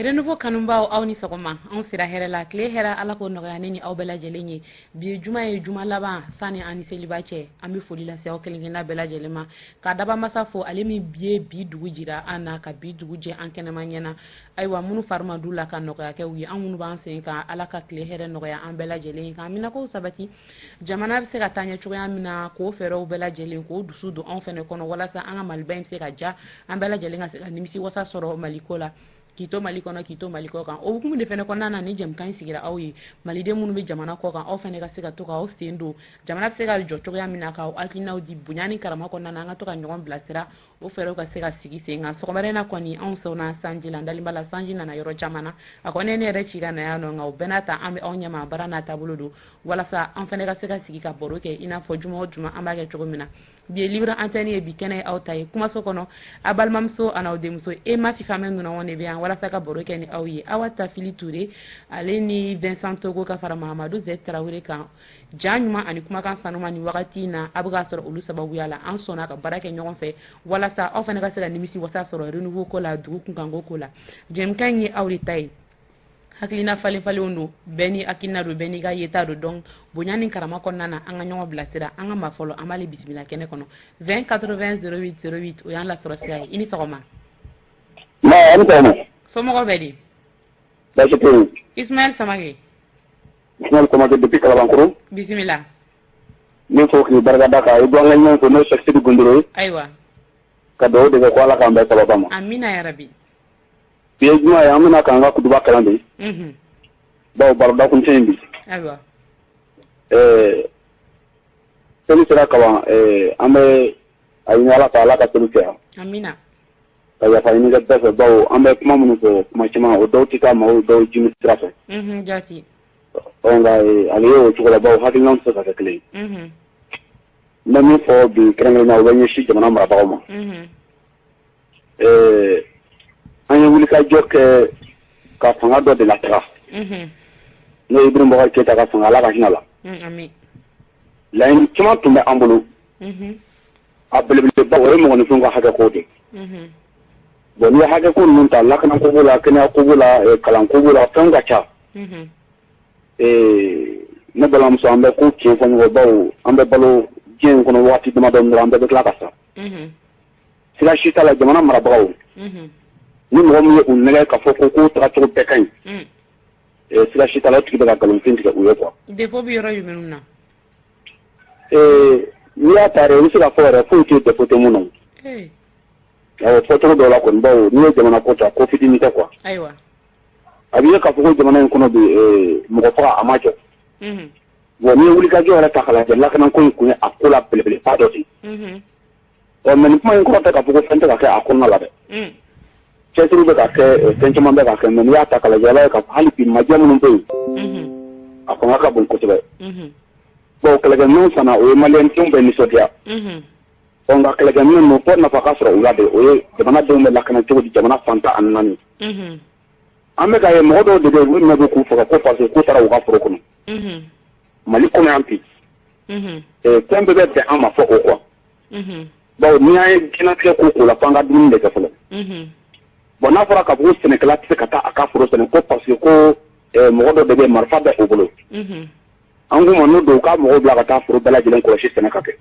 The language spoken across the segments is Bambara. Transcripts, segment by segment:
Renouveau kanubaw, aw ni sɔgɔma. Anw sira hɛrɛ la, tile hɛrɛ. Ala k'o nɔgɔya ne ni aw bɛɛ lajɛlen ye. Bi ye juma ye, juma laban sani an ni seliba cɛ. An bɛ foli lase aw kelen-kelenna bɛɛ lajɛlen ma, ka dabamasa fo, ale min bi ye bi dugu jira an na, ka bi dugu jɛ an kɛnɛma ɲɛna. Ayiwa, minnu fari ma du la, ka nɔgɔya kɛ u ye. An minnu b'an sen kan, Ala ka tile hɛrɛ nɔgɔya an bɛɛ lajɛlen ye, k'an minako sabati, jamana bɛ se ka taa ɲɛ cogoya min na, k'o fɛɛrɛw bɛɛ lajɛlen, k'o dusu don anw fɛnɛ kɔnɔ, walasa an ka Maliba in bɛ se ka ja, an bɛɛ lajɛlen ka se ka nimisi wasa sɔrɔ Maliko la, k'i to Mali kɔnɔ, k'i to Mali kɔ kan. O hukumu de fɛnɛ kɔnɔna na, ni jɛmukan in sigira aw ye, maliden minnu bɛ jamana kɔ kan, aw fɛnɛ ka se ka to k'aw sen don jamana bɛ se ka jɔ cogoya min na, k'aw hakilinaw di bonya ni karama kɔnɔna na, an ka to ka ɲɔgɔn bilasira, o fɛɛrɛw ka se ka sigi sen kan. Sɔgɔmada in na kɔni, anw sɔnna sanji la, n dalen b'a la sanji nana yɔrɔ caman na. A kɔni ne yɛrɛ ci ka na yan nɔ, nka o bɛɛ n'a ta, an bɛ aw ɲɛma, baara n'a taabolo don, walasa an fɛnɛ ka se ka sigi ka baro kɛ, i n'a fɔ juma o juma an b'a kɛ cogo min na. Bi ye libre antenne ye, bi kɛnɛ ye aw ta ye. Kumaso kɔnɔ, a balimamuso an'aw denmuso Ema Fifamɛ Nunɔgɔ de bɛ yan walasa ka baro kɛ ni aw ye. Awa Tafili Ture, ale ni Vincent Togo, ka fara Mahamadu Zɛ Tarawele kan, ja ɲuman ani kumakan sanuma, ni wagati in na a bɛ k'a sɔrɔ olu sababuya la, an sɔnna ka baara kɛ ɲɔgɔn fɛ, walasa aw fana ka se ka nimisi wasa sɔrɔ renouveau ko la, dugu kunkanko ko la. Jɛmukan in ye aw de ta ye, hakilina falen falenw don, bɛɛ ni hakilina don, bɛɛ n'i ka yeta don. Donc bonya ni karama kɔnɔna na, an ka ɲɔgɔn bilasira. An ka maa fɔlɔ, an b'ale bisimila kɛnɛ kɔnɔ. 20 80 08 08, o y'an lasɔrɔ sira ye. I ni sɔgɔma. Nba, a ni sɔgɔma. Somɔgɔw bɛ di? Baasi tɛ yen. Ismaël Samake. Ismaël Samake depuis Kalabankɔrɔ. Bisimila. N bɛ fɔ k'i barikada k'a ye an ka ɲɔgɔn fo, n'o ye Cheikh Sidi Gundoro ye. Ayiwa. Ka dugawu de kɛ ko Ala k'an bɛɛ sababa ma. Amina yarabi. Bi ye juma ye, an bɛna k'an ka kutuba kalan bi. Bawo baroda kun tɛ yen bi. Ayiwa. Seli sera kaban, an bɛ a ɲini Ala fɛ, Ala ka seli caya. Amina. Ka yafa ɲini kɛ bɛɛ fɛ, bawo an bɛ kuma minnu fɔ kuma caman, o dɔw tɛ taa maaw dɔw jimi sira fɛ. Jaati. Ɔ, nka a bɛ ye o cogo la, bawo hakilinaw tɛ se ka kɛ kelen ye. N bɛ min fɔ bi kɛrɛnkɛrɛnnenya, o bɛ ɲɛsin jamana marabagaw ma. An ye wulikajɔ kɛ ka fanga dɔ de lataga, n'o ye Ibrahim Boubacar Keita ka fanga, Ala ka hinɛ la. Laɲini caman tun bɛ an bolo. A belebeleba, o ye mɔgɔninfinw ka hakɛ ko de. Bon, n'i ye hakɛ ko ninnu ta, lakanako b'o la, kɛnɛya ko b'o la, kalanko b'o la, fɛnw ka ca. Ne balimamuso, an bɛ ko tiɲɛ fɔ ɲɔgɔn, bawo an bɛ balo diɲɛ in kɔnɔ waati damadɔ dɔrɔn, an bɛɛ bɛ tila ka sa. Sira si t'a la, jamana marabagaw, ni mɔgɔ min ye u nɛgɛ k'a fɔ ko kow tagacogo bɛɛ ka ɲi, sira si t'a la, o tigi bɛ ka nkalonfin tigɛ u ye quoi. Défaut bɛ yɔrɔ jumɛnw na? N'i y'a ta yɛrɛ, i bɛ se k'a fɔ yɛrɛ, foyi tɛ défaut tɛ mun na. Awɔ, fɔcogo dɔw la kɔni, bawo n'i ye jamana ko ta, ko fitinin tɛ quoi. Ayiwa. A bɛ ye k'a fɔ ko jamana in kɔnɔ bi, mɔgɔ faga a ma jɔ. Bon, n'i ye wulikajɔ yɛrɛ ta k'a lajɛ, lakanako in kun ye a ko la belebeleba dɔ de ye. Ɔ, mais nin kuma in kɔrɔ tɛ k'a fɔ ko fɛn tɛ ka kɛ a kɔnɔna la dɛ. Cɛsiri bɛ ka kɛ, fɛn caman bɛ ka kɛ, mais n'i y'a ta k'a lajɛ, i b'a ye k'a fɔ hali bi majɛ minnu bɛ yen, a fanga ka bon kosɛbɛ. Bon, kɛlɛkɛminɛnw sanna, o ye maliyɛndenw bɛɛ nisɔndiya. Ɔ, nka kɛlɛkɛminɛn ninnu, fɔ nafa ka sɔrɔ u la de, o ye jamanadenw bɛ lakana cogo di, jamana fan 14. An bɛ k'a ye, mɔgɔ dɔw de bɛ yen, u bɛ minɛ k'u faga ko parce que k'u taara u ka foro kɔnɔ. Mali kɔnɔ yan bi, fɛn bɛɛ bɛ bɛn an ma fɔ o quoi. Bawo n'i y'an ye diɲɛlatigɛ ko ko la, fo an ka dumuni de kɛ fɔlɔ. Bon, n'a fɔra k'a fɔ ko sɛnɛkɛla tɛ se ka taa a ka foro sɛnɛ ko parce que ko mɔgɔ dɔ de bɛ marifa bɛ o bolo. An k'u ma, n'o don, u ka mɔgɔw bila ka taa foro bɛɛ lajɛlen kɔlɔsi, sɛnɛ ka kɛ.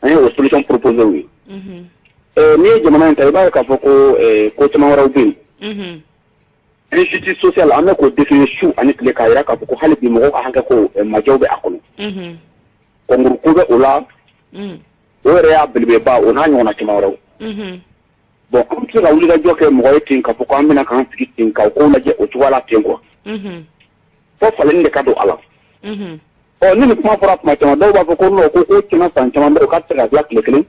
An ye o solution proposé u ye. N'i ye jamana in ta, i b'a ye k'a fɔ ko ko caman wɛrɛw bɛ yen. Injustice sociale, an bɛ k'o décrier su ani tile, k'a jira k'a fɔ ko hali bi mɔgɔw ka hakɛ ko majɛw bɛ a kɔnɔ. Concours ko bɛ o la, o yɛrɛ y'a belebeleba, o n'a ɲɔgɔnna caman wɛrɛw. Bon, an bɛ se ka wulikajɔ kɛ mɔgɔ ye ten k'a fɔ ko an bɛna k'an sigi ten k'aw ko lajɛ o cogoya la ten quoi. Fo falenni de ka don a la. Ɔ, ni nin kuma fɔra tuma caman, dɔw b'a fɔ ko non, ko ko tiɲɛna san caman bɛ, o k'a tɛ se ka dilan tile kelen.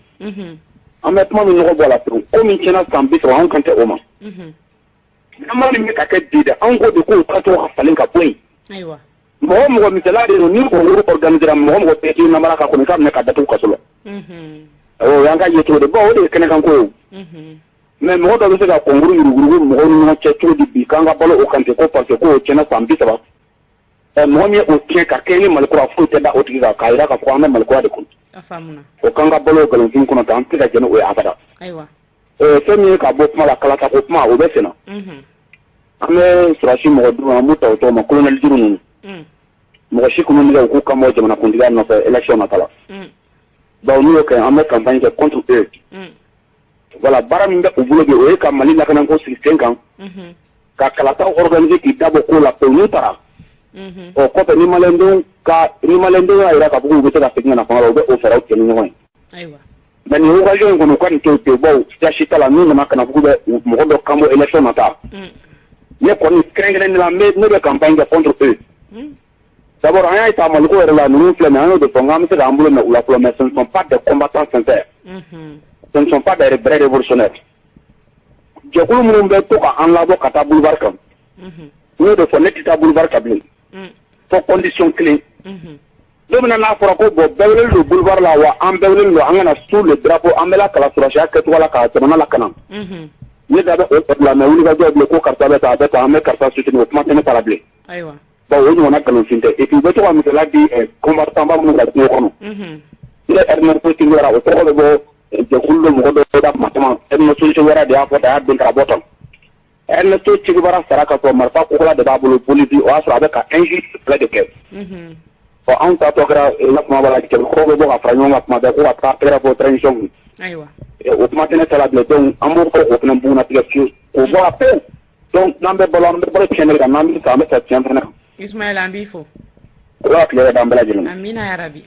An bɛ kuma min nɔgɔ bɔ a la pewu, ko min tiɲɛna san 30, anw kan tɛ o ma. Nama min bɛ ka kɛ bi dɛ, anw ko de k'o tagacogo ka falen ka bɔ yen. Mɔgɔ mɔgɔ, misaliya de don, ni concours organisera, mɔgɔ mɔgɔ bɛɛ k'i namara k'a kɔnɔ, i k'a minɛ ka datugu kaso la. O y'an ka yecogo de. Bon, o de ye kɛnɛkanko ye o. Mais mɔgɔ dɔ bɛ se ka concours yuruguyurugu mɔgɔw ni ɲɔgɔn cɛ cogo di bi, k'an ka balo o kan ten ko parce que k'o tiɲɛna san 30? Mɔgɔ min ye o tiɲɛ ka kɛ ni Malikura, foyi tɛ da o tigi kan, k'a jira k'a fɔ an bɛ Malikura de kɔnɔ. O k'an ka balo o nkalonfin kɔnɔ ten, an tɛ se ka jɛn ni o ye abada. Fɛn min ye ka bɔ kuma la, kalata ko kuma, o bɛ sen na. An bɛ sɔrɔdasi mɔgɔ 5, an b'u ta o tɔgɔ ma, colonel duuru ninnu. Mɔgɔ si kun bɛ u k'u kan bɔ jamanakuntigiya nɔfɛ élection nata la. Bawo n'u y'o kɛ, an bɛ campagne kɛ contre eux. Voilà, baara min bɛ u bolo bi, o ye ka Mali lakanako sigi sen kan, ka kalataw organiser, k'i dabɔ ko la pewu. N'u taara ɔ kɔfɛ, ni maliyɛndenw ka ni maliyɛndenw y'a jira k'a fɔ k'u bɛ se ka segin ka na fanga la, u bɛ o fɛɛrɛw tigɛ ni ɲɔgɔn ye. Mais nin occasion in kɔnɔ, u ka nin to yen pewu, bawo sira si t'a la. N'u nana ka na fɔ k'u bɛ mɔgɔ dɔ kan bɔ élection nata, ne kɔni kɛrɛnkɛrɛnnen la, ne bɛ campagne kɛ contre eux. D'abord, an y'a ta Maliko yɛrɛ la, ninnu filɛ nin ye, an y'o de fɔ n k'an bɛ se k'an bolo minɛ u la fɔlɔ, mais ce ne sont pas des combattants sincères, ce ne sont pas des vrais révolutionnaires. Jɛkulu minnu bɛ to ka an labɔ ka taa boulevard kan, n y'o de fɔ, ne tɛ taa boulevard kan bilen fo condition kelen. Don min na n'a fɔra ko bon, bɛɛ welelen don boulevard la wa, an bɛɛ welelen don, an ka na sous le drapeau, an bɛ lakala sɔrɔdasiya kɛcogo la ka jamana lakana, ne da bɛ o la. Mais wulikajɔ bilen ko karisa bɛ tan, a bɛ tan, an bɛ karisa soutenir, o kuma tɛ ne ta la bilen. Bon, o ɲɔgɔnna nkalonfin tɛ. Et puis u bɛ to ka misaliya di combattant ba minnu ka kungo kɔnɔ. Ne Ernesto Che Guevara, o tɔgɔ bɛ bɔ jɛkulu dɔ mɔgɔ dɔw da kuma caman. Ernesto Che Guevara de y'a fɔ tan, a y'a den ka bɔ tan. Ernesto Che Guevara sara ka sɔrɔ marifa kokola de b'a bolo Bolivie, o y'a sɔrɔ a bɛ ka injuste kɛlɛ de kɛ. Ɔ, anw taatɔ kɛra la kuma b'a la, cɛkɔrɔbaw bɛ bɔ ka fara ɲɔgɔn kan kuma bɛɛ ko ka taa tɛgɛrɛ fɔ transition kun. O kuma tɛ ne ta la bilen. Donc an b'o fɔ k'o fana bugunnatigɛ fiyewu, k'o bɔ a pewu. Donc n'an bɛ balo, an bɛ balo tiɲɛ de kan, n'an bɛ sa, an bɛ sa tiɲɛ fana kan. Ismaël, an b'i fo. Ala ka tile hɛrɛ d'an bɛɛ lajɛlen ma. Amina yarabi.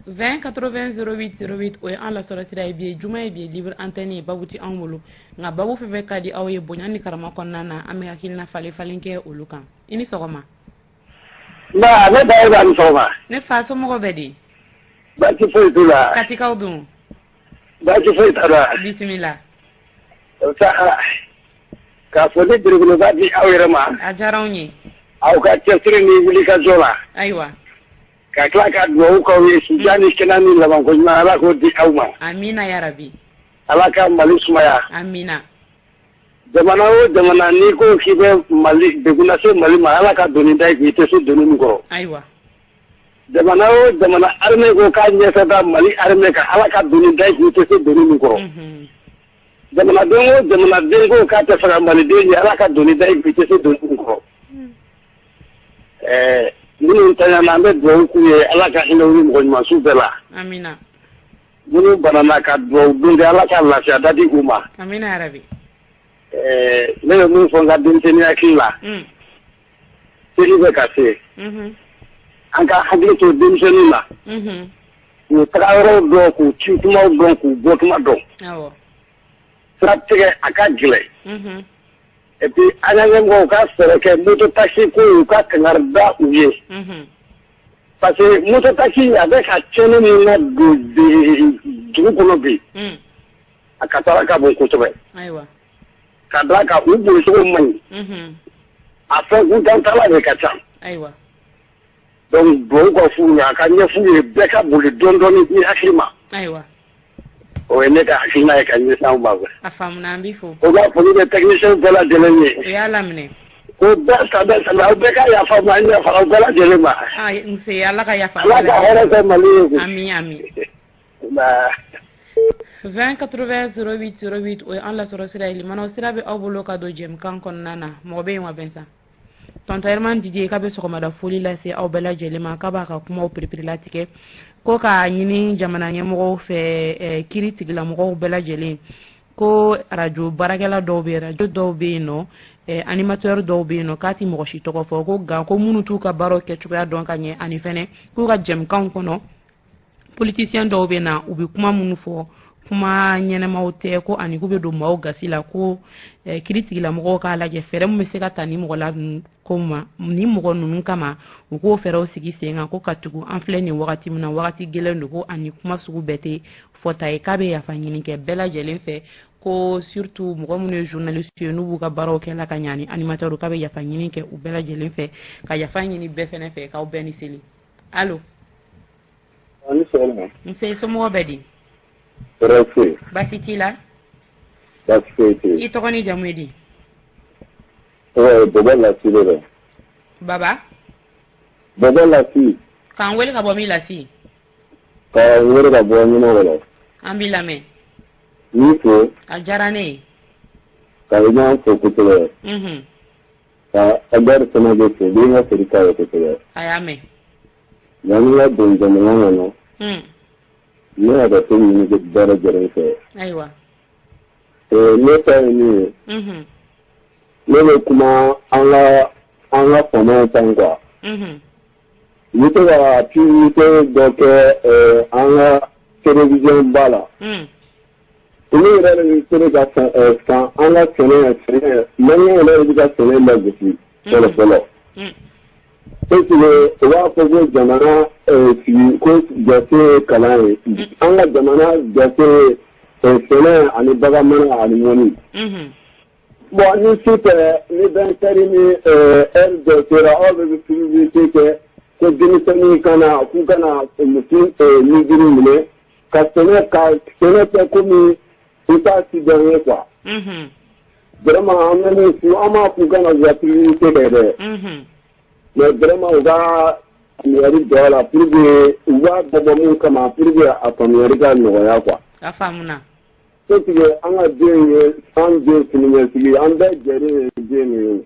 20 80 08 08, o ye an lasɔrɔ sira ye. Bi ye juma ye, bi ye libre antenne ye, babu ti anw bolo, nka babu fɛn fɛn ka di aw ye, bonya ni karama kɔnɔna na, an bɛ hakilina falen falen kɛ olu kan. I ni sɔgɔma. Nba, ne ba ye, ni sɔgɔma. Ne fa, somɔgɔw bɛ di? Baasi foyi t'u la. Katikaw dun? Baasi foyi t'a la. Bisimila. Sa k'a fɔ ni belebeleba di aw yɛrɛ ma. A diyara anw ye. Aw ka cɛsiri ni wulikajɔ la. Ka tila ka dugawu k'aw ye, sijan ni kɛnɛya ni labanko ɲuman, Ala k'o di aw ma. Amina yarabi. Ala ka Mali sumaya. Amina. Jamana o jamana n'i ko k'i bɛ Mali degun lase Mali ma, Ala ka doni da i kun, i tɛ se doni min kɔrɔ. Jamana o jamana armée ko k'a ɲɛfɛ da Mali armée kan, Ala ka doni da i kun, i tɛ se doni min kɔrɔ. Jamanaden o jamanaden ko k'a tɛ fɛ ka Maliden ye, Ala ka doni da i kun, i tɛ se doni min kɔrɔ. Minnu tanyana, an bɛ dugawu k'u ye, Ala ka hinɛ u ni mɔgɔ ɲuman su bɛɛ la. Amina. Minnu banana, ka dugawu don kɛ, Ala ka lafiya da di u ma. Amina yarabi. Ne bɛ min fɔ n ka denmisɛnnin hakili la, seli bɛ ka se, an ka hakili to denmisɛnninw na, k'u taga yɔrɔw dɔn, k'u ci kumaw dɔn, k'u bɔ tuma dɔn. Sira tigɛ a ka gɛlɛn. Et puis an ka ɲɛmɔgɔw ka fɛɛrɛ kɛ moto taxi ko, u ka kangari da u ye, parce que moto taxi a bɛ ka tiɲɛni min na don dugu kɔnɔ bi, a kasara ka bon kosɛbɛ. Ka d'a kan u bolicogo man ɲi, a fɛn kuntantala de ka ca. Donc dugawu ka f'u ye, a ka ɲɛf'u ye, bɛɛ ka boli dɔɔni dɔɔni i hakili ma. O ye ne ka hakilina ye ka ɲɛsin aw ma. A faamuna, an b'i fo. O ka foli bɛ technicien bɛɛ lajɛlen ye. O y'a laminɛ. Ko bɛɛ sanbɛ sanbɛ, aw bɛɛ ka yafa ma, an yafa aw bɛɛ lajɛlen ma. Ah, nse, Ala ka yafa. Ala ka hɛrɛ kɛ Mali ye. Ami ami. Nba. 20 80 08 08, o ye an lasɔrɔ sira ye. Limanaw sira bɛ aw bolo ka don jɛmukan kɔnɔna na. Mɔgɔ bɛ yen wa? Bɛnsa tonton Herman Didier k'a bɛ sɔgɔmada foli lase aw bɛɛ lajɛlen ma, k'a b'a ka kumaw piripirilatigɛ ko k'a ɲini jamana ɲɛmɔgɔw fɛ, kiiri tigilamɔgɔw bɛɛ lajɛlen, ko arajo baarakɛla dɔw bɛ yen, arajo dɔw bɛ yen nɔ, animateur dɔw bɛ yen nɔ, k'a ti mɔgɔ si tɔgɔ fɔ, ko nka ko minnu t'u ka baaraw kɛcogoya dɔn ka ɲɛ, ani fɛnɛ k'u ka jɛmukanw kɔnɔ, politicien dɔw bɛ na, u bɛ kuma minnu fɔ, kuma ɲɛnɛmaw tɛ, ko ani k'u bɛ don maaw gasi la, ko kiiri tigilamɔgɔw k'a lajɛ fɛɛrɛ min bɛ se ka ta ni mɔgɔ la ko ma ni mɔgɔ ninnu kama, u k'o fɛɛrɛw sigi sen kan, ko ka tugu an filɛ nin wagati min na, wagati gɛlɛn don, ko ani kuma sugu bɛɛ tɛ fɔta ye, k'a bɛ yafa ɲini kɛ bɛɛ lajɛlen fɛ, ko surtout mɔgɔ minnu ye journaliste ye, n'u b'u ka baaraw kɛ la ka ɲa, ni animateur, k'a bɛ yafa ɲini kɛ u bɛɛ lajɛlen fɛ, ka yafa ɲini bɛɛ fɛnɛ fɛ, k'aw bɛɛ ni seli. Allo. Ani sɔgɔma. Nse, somɔgɔw bɛ di? Tɔɔrɔ foyi. Baasi t'i la? Baasi foyi tɛ yen. I tɔgɔ ni jamu ye di? Tɔgɔ ye Baba Lasi de don. Baba? Baba Lasi. K'an wele ka bɔ min, Lasi? Ka n wele ka bɔ Ɲɛnɛwala. An b'i lamɛn. N b'i fo. A diyara ne ye. Ka ɲɔgɔn fo kosɛbɛ. Ka Adari fana bɛ fo, n ka foli k'a ye kosɛbɛ. A y'a mɛn. Yanni n ka don jamana kɔnɔ. Ne y'a ka to ɲini bɛɛ lajɛlen fɛ. Ayiwa. Ne ta ye min ye. Ne bɛ kuma an ka faamaw kan quoi. U bɛ to ka publicité dɔ kɛ an ka télévision ba la. Olu yɛrɛ de bɛ se ka san an ka sɛnɛ maliyɛn yɛrɛ de bɛ ka sɛnɛ lagosi fɔlɔ fɔlɔ. Parce que u b'a fɔ ko jamana sigi ko jɔsen ye kalan ye. An ka jamana jɔsen ye sɛnɛ ani baganmara ani mɔni. Bon ni su tɛ ni 20 heures ni heure dɔ sera aw bɛ publicité kɛ ko denmisɛnnin kana k'u kana misi nujuru minɛ ka sɛnɛ kɛ komi u t'a si dɔn ye quoi. Vraiment an bɛ min f'u an b'a f'u kana u ka publicité kɛ dɛ. Mais vraiment u ka faamuyali don a la pour que u b'a dabɔ mun kama pour que a faamuyali ka nɔgɔya quoi. A faamuna. Parce que an ka den ye an den siniɲɛsigi an bɛɛ jɛlen ye den de ye.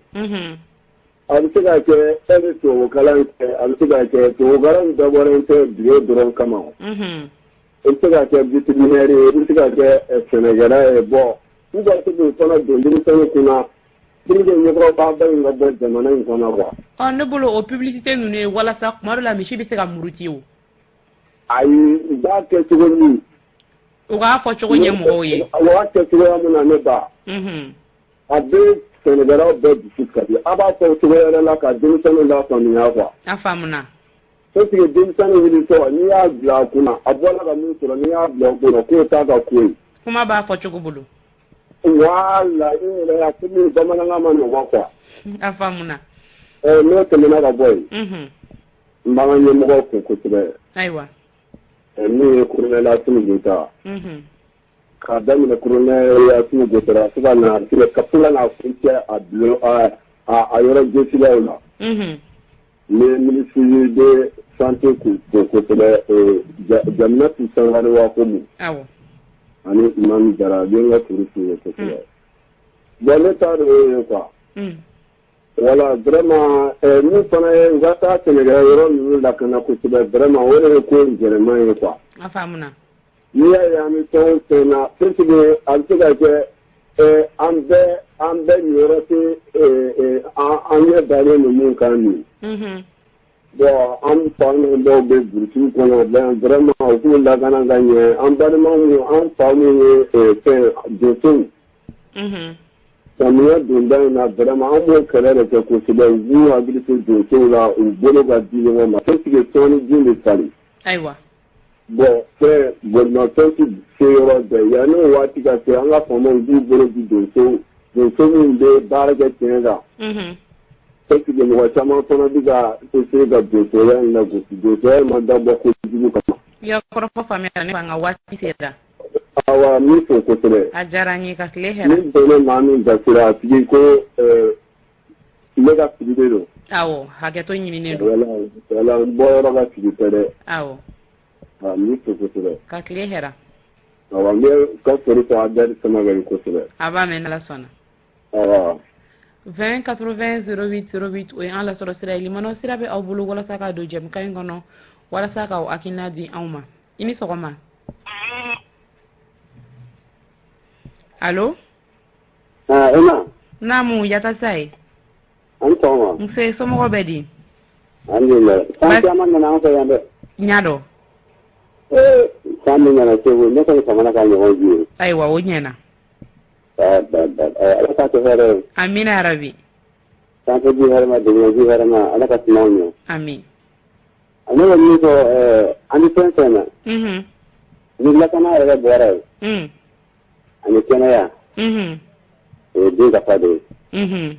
A bɛ se ka kɛ e bɛ tubabukalan kɛ a bɛ se ka kɛ tubabukalan dabɔlen tɛ bureau dɔrɔn kama. I bɛ se ka kɛ vétérinaire ye i bɛ se ka kɛ sɛnɛkɛla ye bon u ka se k'o fana don denmisɛnnin kunna pour que ɲɛkɔrɔbaba in ka bɔ jamana in kɔnɔ quoi. Ɔ ne bolo o publicité ninnu ye walasa tuma dɔ la misi bɛ se ka muruti o. Ayi u b'a kɛ cogo min. U k'a fɔ cogo ɲɛ mɔgɔw ye. U b'a kɛ cogoya min na ne ba. A bɛ sɛnɛkɛlaw bɛɛ dusu kasi a b'a fɔ cogo wɛrɛ la ka denmisɛnninw lafaamuya quoi. A faamuna. Parce que denmisɛnnin wulitɔ n'i y'a bila a kunna a bɔra ka min sɔrɔ n'i y'a bila o kunna k'o t'a ka ko ye. Kuma b'a fɔ cogo bolo. Voilà i yɛrɛ y'a komi bamanankan ma nɔgɔn quoi. A faamuna. N'o tɛmɛna ka bɔ yen. N b'an ka ɲɛmɔgɔw fo kosɛbɛ. Ayiwa. Min ye colonel Assimi Goïta. K'a daminɛ colonel Assimi Goïta fo ka na kuncɛ a bulon a yɔrɔ jɔsilaw la. N bɛ ministre de santé k'u fo kosɛbɛ Jaminatu Sangare Wakomu. Awɔ. Ani Imam Jara n bɛ n ka foli f'u ye kosɛbɛ. Bon ne ta de y'o ye quoi. Voilà vraiment min fana ye u ka taa sɛnɛkɛ yɔrɔ ninnu lakana kosɛbɛ vraiment o de ye ko gɛlɛman ye quoi. A faamuna. N'i y'a ye an bɛ fɛn o fɛn na parce que a bɛ se ka kɛ an bɛɛ niyɔrɔ tɛ an ɲɛ dalen don mun kan nin ye. Bon an fa ninnu dɔw bɛ burusiw kɔnɔ vraiment u k'u lakana ka ɲɛ an balima minnu an fa minnu ye fɛn donsow. Samiya donda in na vraiment an b'o kɛlɛ de kɛ kosɛbɛ u b'u hakili to donsow la u bolo ka di ɲɔgɔn ma parce que sɔɔni ji bɛ falen. Ayiwa. Bon fɛn bolimafɛn tɛ se yɔrɔ bɛɛ yanni o waati ka se an ka faamaw b'u bolo di donso minnu bɛ baara kɛ tiɲɛ kan. Parce que mɔgɔ caman fana bɛ ka essayer ka donsoya in lagosi donsoya in ma dabɔ kojugu kama. I ka kɔrɔfɔ faamuyara ne fa nka waati sera. Awa n b'i fo kosɛbɛ. A diyara n ye ka tile hɛrɛ. Ni donna maa min gasira a tigi ko ne ka fili de don. Awɔ hakɛto ɲininen don. Wala n bɔyɔrɔ ka fili tɛ dɛ. Awɔ. N b'i fo kosɛbɛ. Ka tile hɛrɛ. Awa n bɛ ka foli fɔ Adɛri Samaga ye kosɛbɛ. A b'a mɛn n'Ala sɔnna. Awa. 20 80 08 08 o ye an lasɔrɔ sira ye limanaw sira bɛ aw bolo walasa ka don jɛmukan in kɔnɔ walasa k'aw hakilina di anw ma. I ni sɔgɔma. Allo. Ema. Naamu Yatasa ye. An ni sɔgɔma. Nse somɔgɔw bɛ di. Alhamdulilayi. San caman nana an fɛ yan dɛ. N y'a dɔn. San min nana Segu ne kɔni famana k'a ɲɔgɔn ye. Ayiwa o ɲɛna. Ala k'a kɛ hɛrɛ ye. Amina yarabi. Sanfɛ ji hɛrɛ ma duguma ji hɛrɛ ma Ala ka sumanw ɲɛ. Amin. Ne bɛ min fɔ an bɛ fɛn fɛn na. Ni lakana yɛrɛ bɔra yen. Ani kɛnɛya. O ye den ka fa de ye.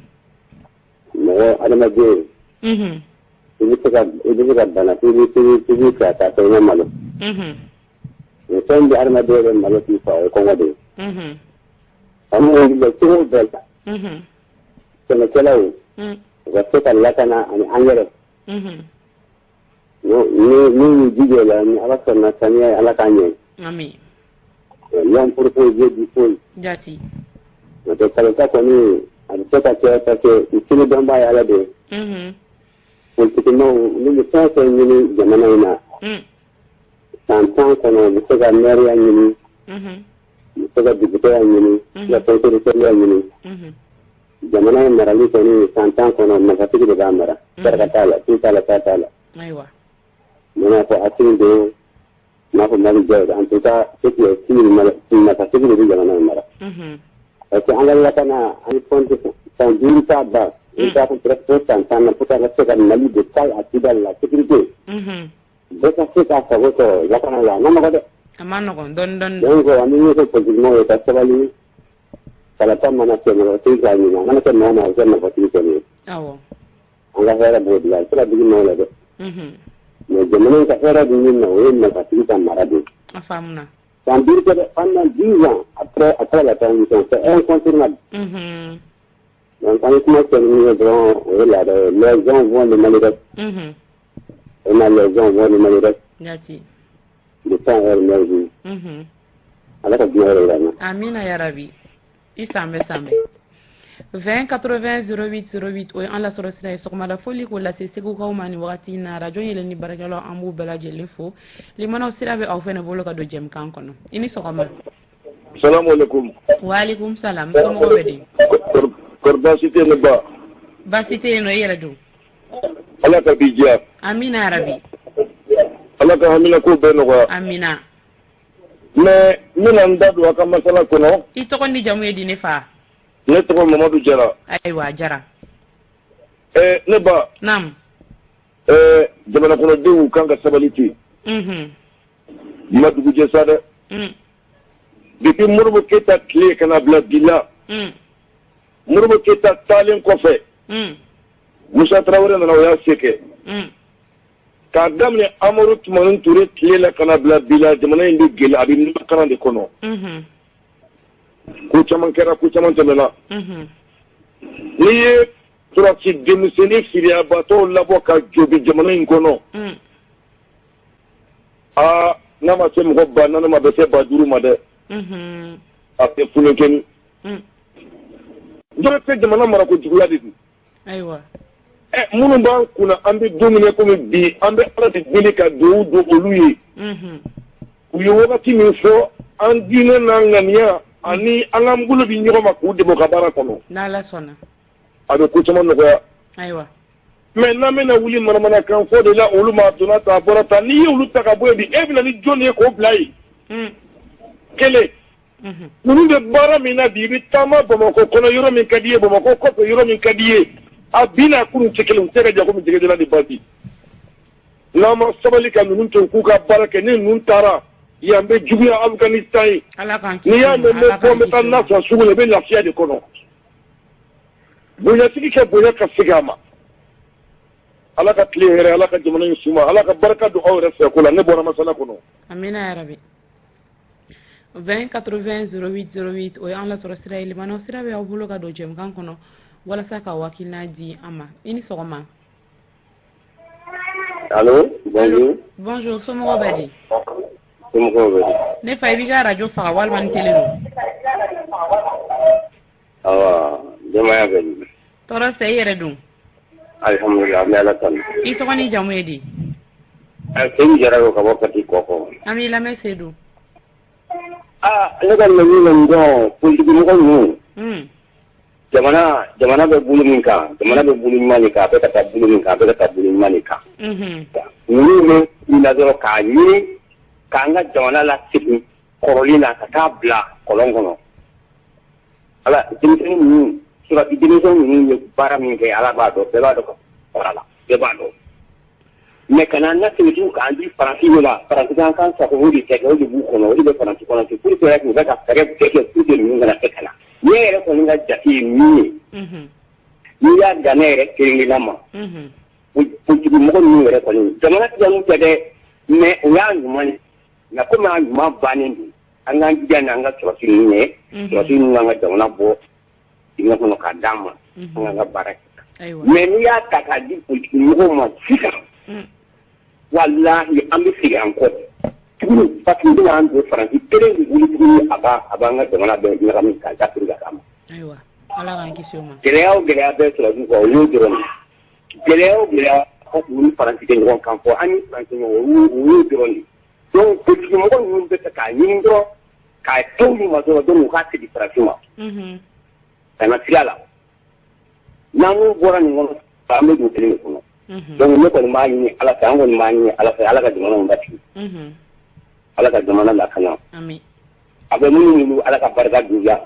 Mɔgɔ adamaden. I bɛ se ka bana k'i b'i fɛ k'a sɔrɔ i ma malo. Mais fɛn bɛ adamaden bɛ malo k'i fa o ye kɔngɔ de ye. An b'o wuli cogo bɛɛ la. Sɛnɛkɛlaw u ka se ka lakana ani angɛrɛ. N'u y'u jija o la ni Ala sɔnna samiya ye Ala k'a ɲɛ. Ami. L'homme propose Dieu dispose. Jati. N'o tɛ kalata kɔni, a bɛ se ka kɛ parce que u sini dɔnbaa ye Ala de ye. Politikimaaw, olu bɛ fɛn o fɛn ɲini jamana in na, san 10 kɔnɔ, u bɛ se ka maire ɲini, u bɛ se ka député ɲini, u bɛ se ka conseiller ɲini. Jamana in marali kɔni, san 10 kɔnɔ, nafatigi de b'a mara, saraka t'a la, foyi t'a la, ta t'a la. N bɛna fɔ Assimi don, n b'a fɔ Malick Diaw, en tout cas, ce qui est sûr, nafatigi de bɛ jamana in mara. Parce que an ka lakana, an compte san 5 t'a ban, i t'a fɔ presque san 10 na, pour que an ka se ka Mali de taille à Kidal, la sécurité. Bɛɛ ka se k'a sago sɔrɔ lakana la, a ma nɔgɔ dɛ. A ma nɔgɔn, dɔɔni dɔɔni. Donc an bɛ min fɔ politikimɔgɔw ye, ka sabali, kalata mana kɛ, mɔgɔtigi k'a ɲini, a mana kɛ maa o maa, a bɛ kɛ nafatigi kɔni ye. An ka hɛrɛ b'o de la, a bɛ se ka digi maaw la dɛ. Mais jamana in ka hɛrɛ bɛ min na, o ye nafatigi ka mara de ye. A faamuna. San 5 tɛ dɛ, pendant 10 ans après la transition, c'est incontournable. Donc an ye kuma kɛ ni min ye dɔrɔn, o ye laada ye. Les uns vont, le Mali reste. Vraiment, les uns vont, le Mali reste. Jati. Le temps est merveilleux. Ala ka diɲɛ yɛrɛ yira an na. Amina yarabi. I sanbɛ sanbɛ. 20 80 08 08, o ye an lasɔrɔ sira ye. Sɔgɔmada foli k'o lase segukaw ma nin wagati in na. Radio yɛlɛ ni baarakɛlaw, an b'u bɛɛ lajɛlen fo. Limanaw, sira bɛ aw fɛnɛ bolo ka don jɛmukan kɔnɔ. I ni sɔgɔma. Salamu alaikum. Waaleykum salam, somɔgɔw bɛ di? Kɔri baasi tɛ ne ba? Baasi tɛ yen nɔ, i yɛrɛ dun? Ala ka bi diya. Amina yarabi. Ala ka hamina ko bɛɛ nɔgɔya. Amina. Mais n bɛna n da don a ka masala kɔnɔ. I tɔgɔ ni jamu ye di, ne fa? Ne tɔgɔ Mamadu Jara. Ayiwa, Jara. Ne ba. Naam. Jamana kɔnɔdenw kan ka sabali ten. Ma dugujɛ sa dɛ. Depuis Modibo Keyita tile ka na bila bi la. Modibo Keyita taalen kɔfɛ. Musa Tarawele nana, o y'a se kɛ. K'a daminɛ Amadu Tumani Ture tile la ka na bila bi la, jamana in bɛ gɛlɛya, a bɛ makaran de kɔnɔ. Ko caman kɛra, ko caman tɛmɛna. N'i ye sɔrɔdasi denmisɛnnin firiyabatɔw labɔ ka jɔ bi jamana in kɔnɔ, aa, n'a ma se mɔgɔ 4000 ma, a bɛ se 5000 ma dɛ. A tɛ funenkɛni. Dɔw tɛ jamana mara ko juguya de don. Ɛ, minnu b'an kunna, an bɛ don min na komi bi, an bɛ Ala de deli ka dugawu don olu ye. U ye wagati min fɔ, an diinɛ n'an ŋaniya ani an k'an bolo di ɲɔgɔn ma k'u dɛmɛ u ka baara kɔnɔ. N'Ala sɔnna. A bɛ ko caman nɔgɔya. Mais n'an bɛna wuli manamanakan fɔ de la, olu ma, a donna tan, a bɔra tan, n'i ye olu ta ka bɔ yen bi, e bɛna ni jɔn ye k'o bila yen? Kelen. Ninnu bɛ baara min na bi, i bɛ taama Bamakɔ kɔnɔ yɔrɔ min ka di i ye, Bamakɔ kɔfɛ yɔrɔ min ka di i ye, a bi n'a kunun tɛ kelen, u tɛ ka jago min jɛgɛjɛla ni basi. N'an ma sabali ka ninnu to u k'u ka baara kɛ, ni ninnu taara, yan bɛ juguya Afganistan ye. N'i y'a mɛn n bɛ bɔ, n bɛ taa na san sugu la, i bɛ lafiya de kɔnɔ. Bonyatigi kɛ bonya ka segin a ma. Ala ka tile hɛrɛ, Ala ka jamana in suma, Ala ka barika don aw yɛrɛ fɛ ko la. Ne bɔra masala kɔnɔ. Amina yarabi. 20 80 08 08, o ye an lasɔrɔ sira ye. Limanaw, sira bɛ aw bolo ka don jɛmukan kɔnɔ walasa ka hakilina di an ma. I ni sɔgɔma. Allo, bonjour. Bonjour, somɔgɔw bɛ di? Somɔgɔw bɛ di? Ne fa, i b'i ka radio faga walima ni télé don. Awa, denbaya bɛ di? Tɔɔrɔ tɛ, i yɛrɛ dun? Alhamdulilah, an bɛ Ala tanu. I tɔgɔ ni jamu ye di? Seydou Jara don ka bɔ Kati Kɔkɔ. An b'i lamɛn, Seydou. Aa, ne ka laɲini na nin dɔn politiki mɔgɔ ninnu. Jamana bɛ bolo min kan, jamana bɛ bolo ɲuman de kan, a bɛ ka taa bolo min kan, a bɛ ka taa bolo ɲuman de kan. Ninnu bɛ min na dɔrɔn, k'a ɲini k'an ka jamana lasegin kɔrɔlen na ka taa bila kɔlɔn kɔnɔ. Ala, denmisɛnnin ninnu, sɔrɔdasi denmisɛnnin ninnu ye baara min kɛ, Ala b'a dɔn, bɛɛ b'a dɔn ka fara la, bɛɛ b'a dɔn. Mais kana an lasegin tugun k'an di Faransi de la, Faransi kan kan sago o de kɛ, o de b'u kɔnɔ, o de bɛ Faransi kɔnɔ. C'est pour cela u bɛ ka fɛɛrɛ bɛɛ kɛ pour que ninnu kana se ka na. Ne yɛrɛ kɔni ka jate ye min ye, n'i y'a dan ne yɛrɛ kelen kelenna ma, politique mɔgɔ ninnu yɛrɛ kɔni, jamana tigɛ n'u tɛ dɛ, mais o y'a ɲuman ye. Nka komi a ɲuman bannen don, an k'an jija n'an ka sɔrɔdasi ninnu ye, sɔrɔdasi ninnu k'an ka jamana bɔ dingɛ kɔnɔ k'a d'an ma, an k'an ka baara kɛ. Mais n'i y'a ta k'a di politique mɔgɔw ma sisan, walahi, an bɛ segin an kɔ tuguni, parce que u bɛna an don Faransi kelen de wuli tuguni, a b'an ka jamana bɛɛ ɲagami k'a dafiri ka d'a ma. Ayiwa, Ala k'an kisi o ma. Gɛlɛya o gɛlɛya bɛ sɔrɔdasiw kan, o y'o dɔrɔn de ye. Gɛlɛya o gɛlɛya u ni Faransi tɛ ɲɔgɔn kan fɔ, an ni Faransi ɲɔgɔn, o y'o dɔrɔn de ye. Donc politique mɔgɔ ninnu bɛ fɛ k'a ɲini dɔrɔn k'a to olu ma dɔrɔn, donc u k'a segin Faransi ma. Ka na sira la. N'an bɔra nin kɔnɔ, an bɛ don kelen de kɔnɔ. Donc ne kɔni b'a ɲini Ala fɛ, an kɔni b'a ɲini Ala fɛ, Ala ka jamana in basigi. Ala ka jamana lakana. A bɛ minnu bolo, Ala ka barika d'u la.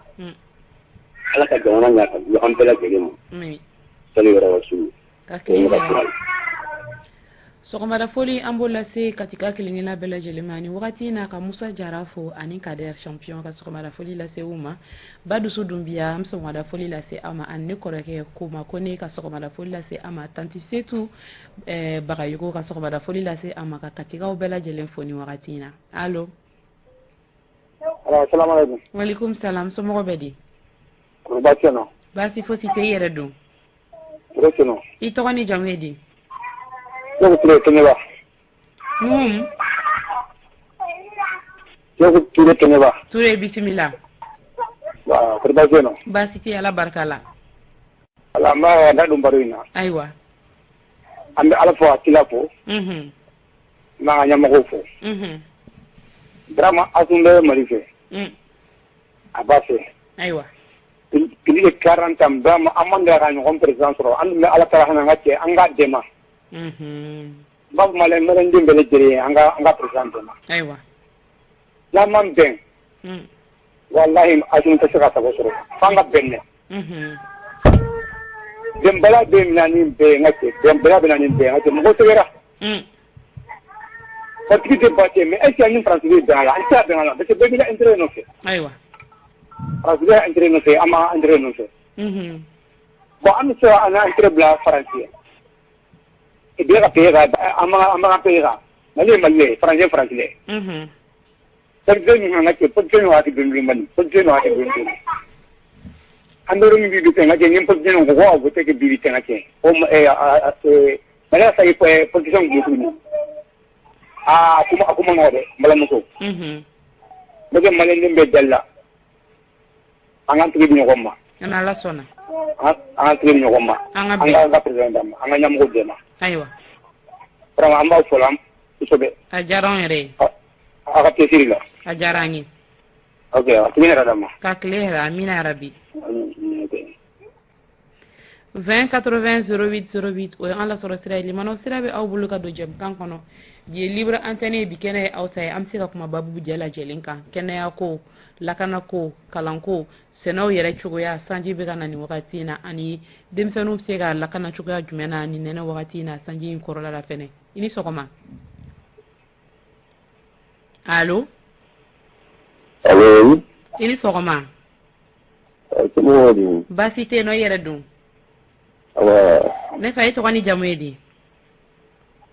Ala ka jamana ɲa ka di an bɛɛ lajɛlen ma. Sali yɛrɛ wa su. Sɔgɔmada foli an b'o lase Katika kelenkelenna bɛɛ lajɛlen ma ni wagati in na, ka Musa Jara fo ani Kader Champion, ka sɔgɔmada foli lase u ma. Ba Dusu Dunbiya, an bɛ sɔgɔmada foli lase aw ma, ani ne kɔrɔkɛ Koma Kone, ka sɔgɔmada foli lase a ma. Tanti Setu Bagayogo, ka sɔgɔmada foli lase a ma, ka Katikaw bɛɛ lajɛlen fo ni wagati in na. Allo. Salaamaaleykum. Walikum salam, somɔgɔw bɛ di? Baasi tɛ na. Baasi fosi tɛ, i yɛrɛ dun? Tɔɔrɔ tɛ na. I tɔgɔ ni jamu ye di? Ne ko Ture Kɛɲɛba. Ne ko Ture Kɛɲɛba. Ture, bisimila. Wa kɔri baasi tɛ na? Baasi tɛ, Ala barika la. Ala, an b'a da don baro in na. Ayiwa. An bɛ Ala fo, a kira fo. N b'an ka ɲɛmɔgɔw fo. Vraiment, Assimi bɛ Mali fɛ. A b'a fɛ. Ayiwa. Plus de 40 ans, vraiment, an man deli ka ɲɔgɔn président sɔrɔ. An dun bɛ Ala taara hali an ka cɛ, an k'a dɛmɛ. N b'a fɔ maliyɛnden bɛɛ lajɛlen ye, an ka président dɛmɛ. Ayiwa. N'an man bɛn, walahi Assimi tɛ se ka sago sɔrɔ. F'an ka bɛn dɛ. Bɛnbaliya bɛ na ni bɛn ye, n ka cɛ, bɛnbaliya bɛ na ni bɛn ye, n ka cɛ, mɔgɔ sɛgɛra. Politique tɛ baasi ye, mais est ce que an ni Faransi bɛ bɛn a la? An tɛ se ka bɛn a la parce que bɛɛ b'i ka intérêt nɔfɛ. Ayiwa. Faransi bɛ intérêt nɔfɛ, an b'an intérêt nɔfɛ. Bon, an bɛ se ka an ka intérêt bila Faransi ye. Et bien ka payer ka an b'an ka payer kan. Mali ye Mali ye, Faransi ye Faransi ye. Politicien ninnu, an ka cɛ, politicien ninnu hakili dɔn Mali, politicien ninnu hakili dɔn. An bɛ yɔrɔ min bi bi, n ka cɛ, ni politicien ninnu ko ko a voté kɛ bi bi, n ka cɛ, o Mali ka segin politicien kun tuguni. Aa, a ko ma nɔgɔ dɛ, n balimamuso. Ne bɛ maliyɛnden bɛɛ dali la. An k'an tɛgɛ di ɲɔgɔn ma. An Ala sɔnna. An k'an tɛgɛ di ɲɔgɔn ma. An ka bɛn. An ka président d'a ma, an ka ɲɛmɔgɔw dɛmɛ. Ayiwa. Vraiment, an b'aw fo la kosɛbɛ. A diyara anw yɛrɛ ye. Aw ka cɛsiri la. A diyara an ye. Ok, a tile hɛrɛ d'a ma. Ka tile hɛrɛ, amina yarabi. 20 80 08 08, o ye an lasɔrɔ sira ye. Limanaw sira bɛ aw bolo ka don jɛmukan kɔnɔ. Bi ye libre antenne ye, bi kɛnɛ ye aw ta ye. An bɛ se ka kuma babu bɛɛ lajɛlen kan: kɛnɛya ko, lakana ko, kalanko, sɛnɛw yɛrɛ cogoya, sanji bɛ ka na nin wagati in na, ani denmisɛnninw bɛ se ka lakana cogoya jumɛn na nin nɛnɛ wagati in na, sanji in kɔrɔla la fɛnɛ. I ni sɔgɔma, allo. Allo. I ni sɔgɔma. Somɔgɔw dun? Baasi tɛ yen nɔ, i yɛrɛ dun? Awa. Ne fa, i tɔgɔ ni jamu ye di?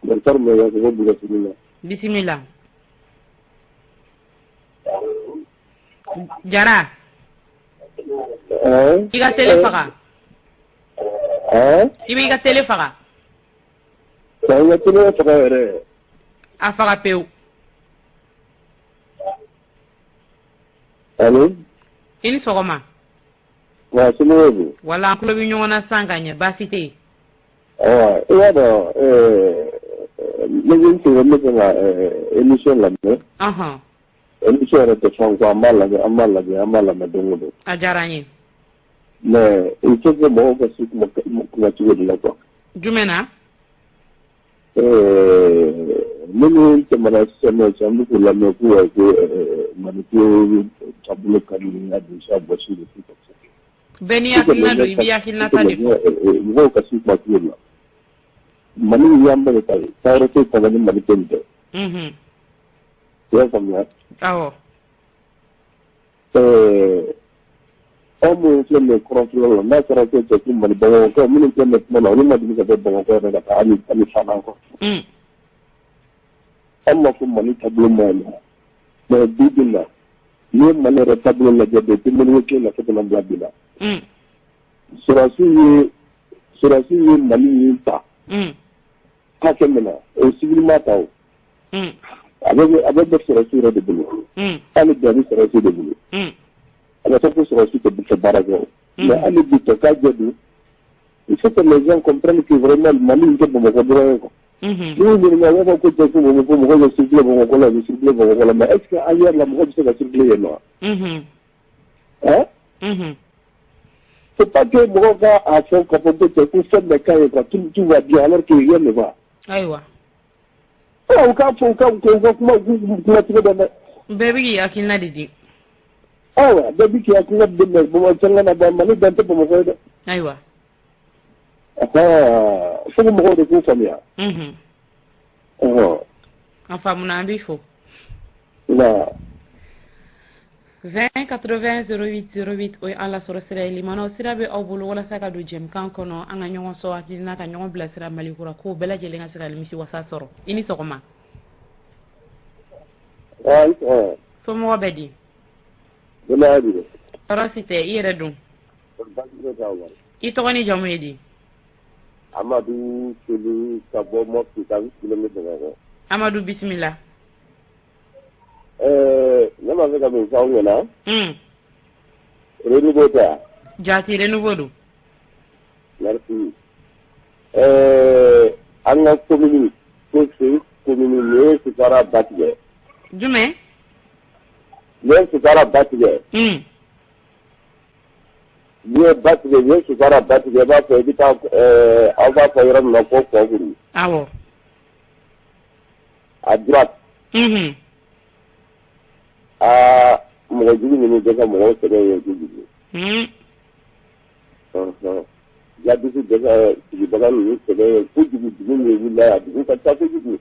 Docteur Mayiga, ka bɔ Bougassini la. Bisimila Jara. I ka télé faga. I b'i ka télé faga. Ka n ka télé faga yɛrɛ. A faga pewu. Allo. I ni sɔgɔma. Wa, somɔgɔw dun? Wala, an tulo bɛ ɲɔgɔn na san ka ɲɛ, baasi tɛ yen. Awa, i b'a dɔn, ne bɛ n sigi, n bɛ fɛ ka émission lamɛn. Émission yɛrɛ tɛ fɛn ko, an b'a lajɛ, an b'a lajɛ, an b'a lamɛn don o don. A diyara an ye. Mais il faut que mɔgɔw ka se kuma kuma cogo de la quoi. Jumɛn na? Minnu tɛmɛna sisan nɔ, sisan an bɛ k'u lamɛn ko ko Mali ko taabolo ka di a dusu a bɔsi de tout comme ça. Bɛɛ n'i hakilina don, i b'i hakilina ta de fɔ. Mɔgɔw ka se kuma cogo de la. Mali y'an bɛɛ de ta ye, taa yɔrɔ tɛ kɔnɔ ni Mali tɛ nin tɛ. I y'a faamuya? Awɔ. Anw minnu filɛ nin ye kɔrɔnfɛla la, n'a fɔra ko cɛ ko Mali Bamakɔ minnu filɛ nin ye kuma la, olu ma deli ka bɔ Bamakɔ yɛrɛ ka taa hali Fana kɔ. An b'a fɔ Mali taabolo ma ɲi, mais bi bi in na, n'i ye Mali yɛrɛ taabolo lajɛ depuis Modibo kelen na fo ka na bila bi la. Sɔrɔdasiw ye Mali min ta hakɛ min na, o civil ma ta o. A bɛ bɛ sɔrɔdasiw yɛrɛ de bolo. Hali bi a bɛ sɔrɔdasiw de bolo. A ma fɔ ko sɔrɔdasi tɛ fɛ baara kɛ o, mais hali bi tɔ k'a jɛ don. Il faut que les gens comprennent que vraiment Mali in tɛ Bamakɔ dɔrɔn ye quoi. N'i y'u ɲininka, u b'a fɔ ko cɛ, ko Bamakɔ, mɔgɔ bɛ circuler Bamakɔ la, u bɛ circuler Bamakɔ la, mais est ce que ailleurs la, mɔgɔ bɛ se ka circuler yen nɔ wa? Hein? C'est pas que mɔgɔw ka a fɔ k'a fɔ ko cɛ, ko fɛn bɛɛ ka ɲi quoi, tout va bien alors que rien ne va. Ɔ, u k'a fɔ, u ka kuma, u k'u kuma cogo dɔn dɛ. Bɛɛ bɛ k'i hakilina de di. Ayiwa, bɛɛ bi k'i hakilina di, mais Bamakɔ fɛnkɛ na ban, Mali dan tɛ Bamakɔ ye dɛ. Ɔhɔn, fo que mɔgɔw de k'u faamuya. Ɔhɔn. A faamuna, an b'i fo. Nka 20 80 08 08, o ye an lasɔrɔ sira ye. Limanaw, sira bɛ aw bolo walasa ka don jɛmukan kɔnɔ, an ka ɲɔgɔn sɔrɔ hakilina, ka ɲɔgɔn bilasira Mali kura ko bɛɛ lajɛlen ka se ka nimisi wasa sɔrɔ. I ni sɔgɔma. Ayi, ɔ. Somɔgɔ bɛ di? Denbaya bi? Tɔɔrɔ si tɛ, i yɛrɛ dun? Baasi tɛ aw la. I tɔgɔ ni jamu ye di? Amadu Selu ka bɔ Mɔpti, ka n sigilen bɛ Bamakɔ. Amadu, bisimila. Ne b'a fɛ ka min fɔ aw ɲɛna. Renouveau tɛ wa? Jaati, Renouveau don. Merci. An ka commune, ko Seyi commune, nin ye Sofara ba tigɛ. Jumɛn? Nin ye Sofara ba tigɛ. N'i ye ba tigɛ, n'i ye Sofara ba tigɛ, i b'a fɔ i bɛ taa aw b'a fɔ yɔrɔ min na ko Kɔkuru. À droite. Aa, mɔgɔ jugu ninnu bɛ ka mɔgɔw sɛgɛn yen kojugu. Jadisi bɛ ka sigibaga ninnu sɛgɛn yen kojugu. Dugu min wulila yan, dugu ka ca kojugu.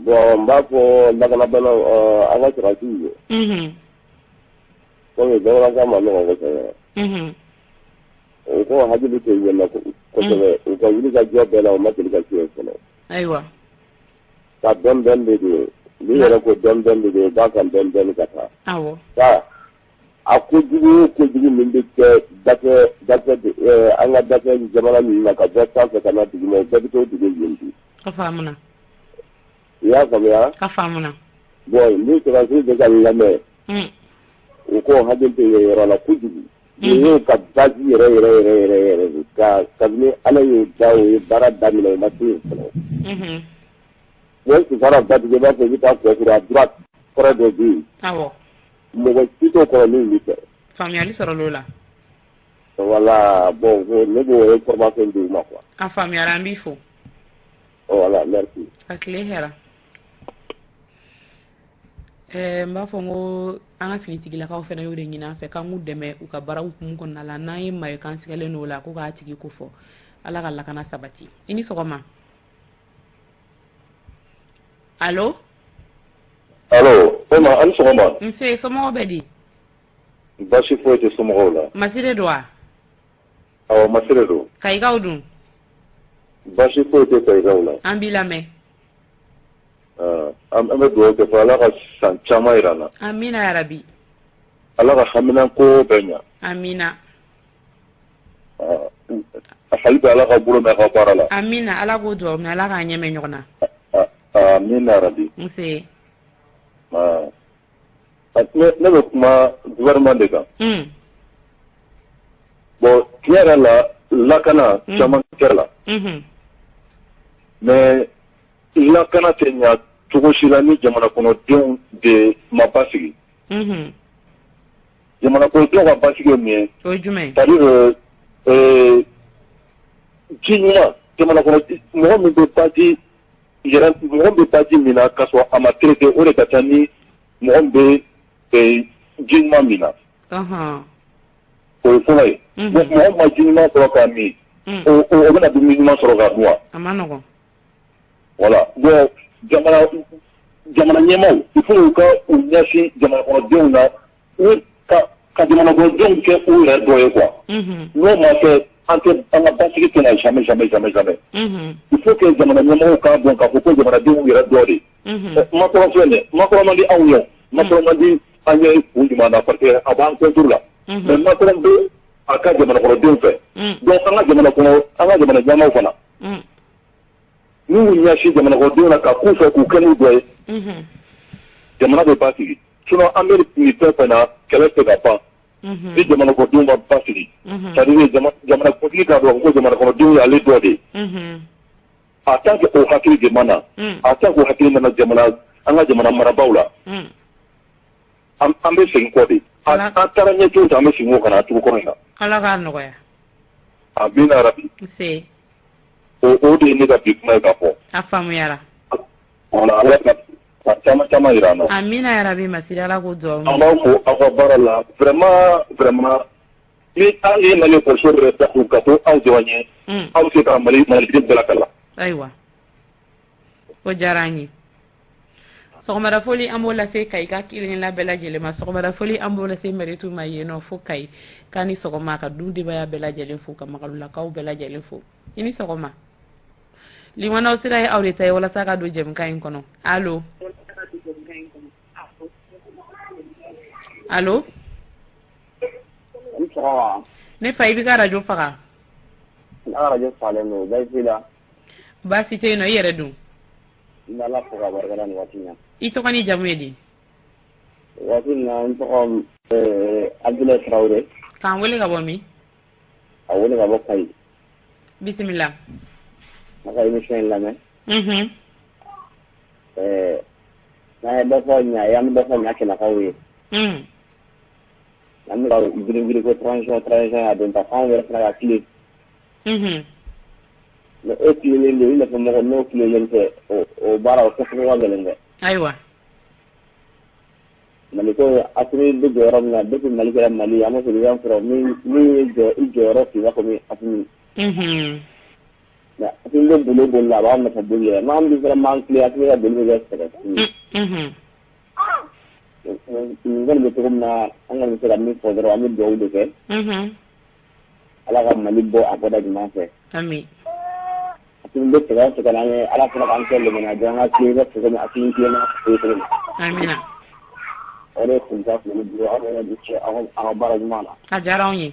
Bon, n b'a fɔ lakanabanaw, an ka sɔrɔdasiw ye. Komi bamanankan ma nɔgɔn kosɛbɛ. U ko hakili to yen na kosɛbɛ. U ka wuli ka jɔ bɛɛ la, u ma deli ka se yen fɔlɔ. Ka dɔɔni dɔɔni de don. N'i yɛrɛ ko dɔɔni dɔɔni de don, u b'a kan dɔɔni dɔɔni ka taa. Ka a kojugu o kojugu min bɛ kɛ dafɛ dafɛ an ka dafɛ jamana ninnu na, ka bɔ sanfɛ ka na duguma, o bɛɛ bɛ t'o dugu yen bi. A faamuna. I y'a faamuya? A faamuna. Bon, ni sɔrɔdasiw bɛ ka n lamɛn, u k'o hakili to yen yɔrɔ la kojugu. Nin y'u ka base yɛrɛ yɛrɛ yɛrɛ yɛrɛ yɛrɛ de ka kabini Ala y'o da, o ye baara daminɛ, o ma se yen fɔlɔ. Ni Sofara ba tigɛ, i b'a fɔ i bɛ taa Kɔkuru, à droite, kɔrɔ dɔ bɛ yen. Mɔgɔ si t'o kɔrɔ min bɛ fɛ. Faamuyali sɔrɔ l'o la. Voilà, bon, ne b'o information di u ma quoi. A faamuyara, an b'i fo. Voilà, merci. Ka tile hɛra. N b'a fɔ n ko an ka finitigilakaw fana y'o de ɲini an fɛ, k'an k'u dɛmɛ u ka baaraw hukumu kɔnɔna la. N'an ye maa ye k'an sigalen n'o la, ko k'a tigi ko fɔ. Ala ka lakana sabati. I ni sɔgɔma. Allo? Allo, Ema, a ni sɔgɔma. Nse, somɔgɔw bɛ di? Baasi foyi tɛ somɔgɔw la. Masire don wa? Awɔ, Masire don. Kayikaw dun? Baasi foyi tɛ Kayikaw la. An b'i lamɛn. An bɛ dugawu kɛ fɔ Ala ka san caman yira an na. Amina yarabi. Ala ka haminanko bɛɛ ɲa. Amina. Hali bi Ala ka bolo mɛn ka baara la. Amina, Ala k'o dugawu minɛ, Ala k'an ɲɛmɛ ɲɔgɔn na. Amina yarabi. Nse. Ne bɛ kuma gouvernement de kan. Bon, tiɲɛ yɛrɛ la, lakana caman kɛra la. Mais lakana tɛ ɲa cogo si la ni jamana kɔnɔdenw de ma basigi. Jamana kɔnɔdenw ka basigi ye mun ye? O ye jumɛn ye? C'est à dire ji ɲuman, jamana kɔnɔ mɔgɔ min bɛ baji yɛrɛ, mɔgɔ min bɛ baji min na k'a sɔrɔ a ma traité, o de ka ca ni mɔgɔ min bɛ ji ɲuman min na. O ye fɔlɔ ye. Mɔgɔ min ma ji ɲuman sɔrɔ k'a min, o bɛna dumuni ɲuman sɔrɔ k'a dun wa? A ma nɔgɔn. Voilà, bon, jamana ɲɛmaaw, il faut u ka u ɲɛsin jamana kɔnɔdenw na, u ka jamana kɔnɔdenw kɛ u yɛrɛ dɔ ye quoi. N'o ma kɛ, an tɛ an ka basigi tɛna jamais, jamais, jamais, jamais. Il faut que jamana ɲɛmɔgɔw k'a dɔn k'a fɔ ko jamanadenw yɛrɛ dɔ de. Macron filɛ nin ye, Macron man di anw ye, Macron man di an ye kun jumɛn na? Parce que a b'an contre la. Mais Macron bɛ a ka jamana kɔnɔdenw fɛ. Donc an ka jamana kɔnɔ, an ka jamana ɲɛmaaw fana, n'u y'u ɲɛsin jamana kɔnɔdenw na ka k'u fɛ, k'u kɛ n'u dɔ ye, jamana bɛ basigi. Sinon an bɛ nin fɛn fɛn na, kɛlɛ tɛ se ka ban ni jamana kɔnɔdenw ma basigi. C'est à dire jamana kuntigi k'a dɔn ko jamana kɔnɔdenw y'ale dɔ de ye. A tant que o hakili de ma na, a tant que o hakili nana jamana, an ka jamana marabaaw la, an bɛ segin kɔ de. An taara ɲɛ cogo, an bɛ segin o ka na cogo kɔrɔ in na. Ala k'a nɔgɔya. Amina yarabi. Nse. O de ye ne ka bi kuma ye ka fɔ. A faamuyara. Wala, Ala ka a caman caman yira an na. Amina yarabi, Masiri, Ala k'o dugawu. An b'aw fo aw ka baara la, vraiment, vraiment. Ni an ye Mali ekɔliso yɛrɛ datugu ka to aw dɔrɔn ye, aw bɛ se ka Mali maliden bɛɛ lakalan. Ayiwa, o diyara an ye. Sɔgɔmada foli, an b'o lase Kayi ka kelenkelenna bɛɛ lajɛlen ma. Sɔgɔmada foli, an b'o lase Maritu ma yen nɔ fo Kayi. K'a ni sɔgɔma, ka du denbaya bɛɛ lajɛlen fo, ka Magalulakaw bɛɛ lajɛlen fo. I ni sɔgɔma. Limanaw sira ye aw de ta ye walasa ka don jɛmukan in kɔnɔ. Allo, allo. Ne fa, i b'i ka arajo faga. N ka arajo fagalen don, baasi t'i la? Baasi tɛ yen nɔ, i yɛrɛ dun? N bɛ Ala fo k'a barika da nin waati in na. I tɔgɔ ni jamu ye di? Waati in na, n tɔgɔ Abdoulaye Traoré. K'an wele ka bɔ min? A wele ka bɔ Kayi. Bisimila. A ka émission in lamɛn. N'an ye dɔ fɔ ɲa ye, an bɛ dɔ fɔ ɲa kɛlɛkaw ye. An bɛ ka girin girin ko transition, transition y'a don ta, f'anw yɛrɛ fana ka tilen. Mais e tilennen don, i nɔfɛ mɔgɔ n'o tilennen tɛ, o baara o kɛcogo ka gɛlɛn dɛ. Mali ko, Asimi bɛ jɔyɔrɔ min na, depuis Mali kɛra Mali ye, an ma président sɔrɔ min ye jɔ i jɔyɔrɔ f'i b'a fɔ min Asimi. Mais Asimi bɛ boli boli la, a b'a nɔfɛ boli yɛrɛ. N'an dun fana m'an tilen, Asimi ka boli bɛ kɛ sɛgɛn. Nin kɔni bɛ cogo min na, an kɔni bɛ se ka min fɔ dɔrɔn, an bɛ dugawu de kɛ. Ala ka Mali bɔ a bɔda ɲuman fɛ. Ami. Asimi bɛ sɛgɛn o sɛgɛn an ye, Ala fana k'an kɛ limaniya jɔn, an ka tilen i b'a fɔ komi Asimi tilenna o ye cogo min. Amina. O de kun ta tun bɛ ne bolo, aw yɛrɛ ni ce aw ka baara ɲuman na. A diyara anw ye.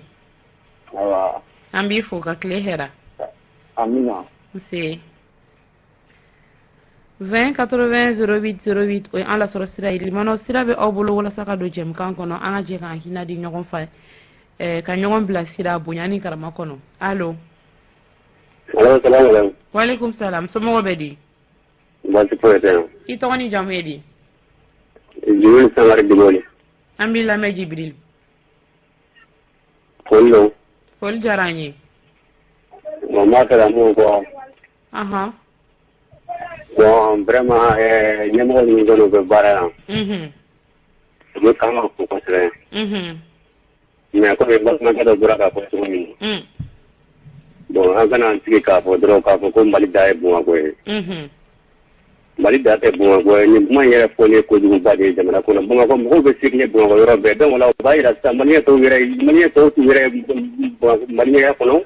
Ayiwa. An b'i fo ka tile hɛra. Amina. Nse. 20 80 08 08, o ye an lasɔrɔ sira ye. Limanaw sira bɛ aw bolo walasa ka don jɛmukan kɔnɔ, an ka jɛ k'an hakilina di ɲɔgɔn fɛ, ka ɲɔgɔn bilasira bonya ni karama kɔnɔ. Allo. Allo, salamu aleykum. Waaleykum salam, somɔgɔw bɛ di? Baasi foyi tɛ yen. I tɔgɔ ni jamu ye di? Jibril Sangare Diboli. An b'i lamɛn, Jibril. Foli don. Foli diyara an ye. Bon, n b'a fɛ ka mun fɔ. Bon, vraiment, ɲɛmɔgɔ ninnu kɔni, u bɛ baara yan. U bɛ kan ka fo kosɛbɛ. Mais komi balimakɛ dɔ bɔra k'a fɔ cogo min. Bon, an kana an sigi k'a fɔ dɔrɔn k'a fɔ ko Mali da ye Bamakɔ ye. Mali da tɛ Bamakɔ ye. Nin kuma in yɛrɛ fɔlen ye kojuguba de ye jamana kɔnɔ. Bamakɔ mɔgɔw bɛ circuler Bamakɔ yɔrɔ bɛɛ. Donc o la, o b'a jira sisan Maliyɛn tɔw yɛrɛ, Maliyɛn tɔw t'u yɛrɛ Maliyɛnya kɔnɔ.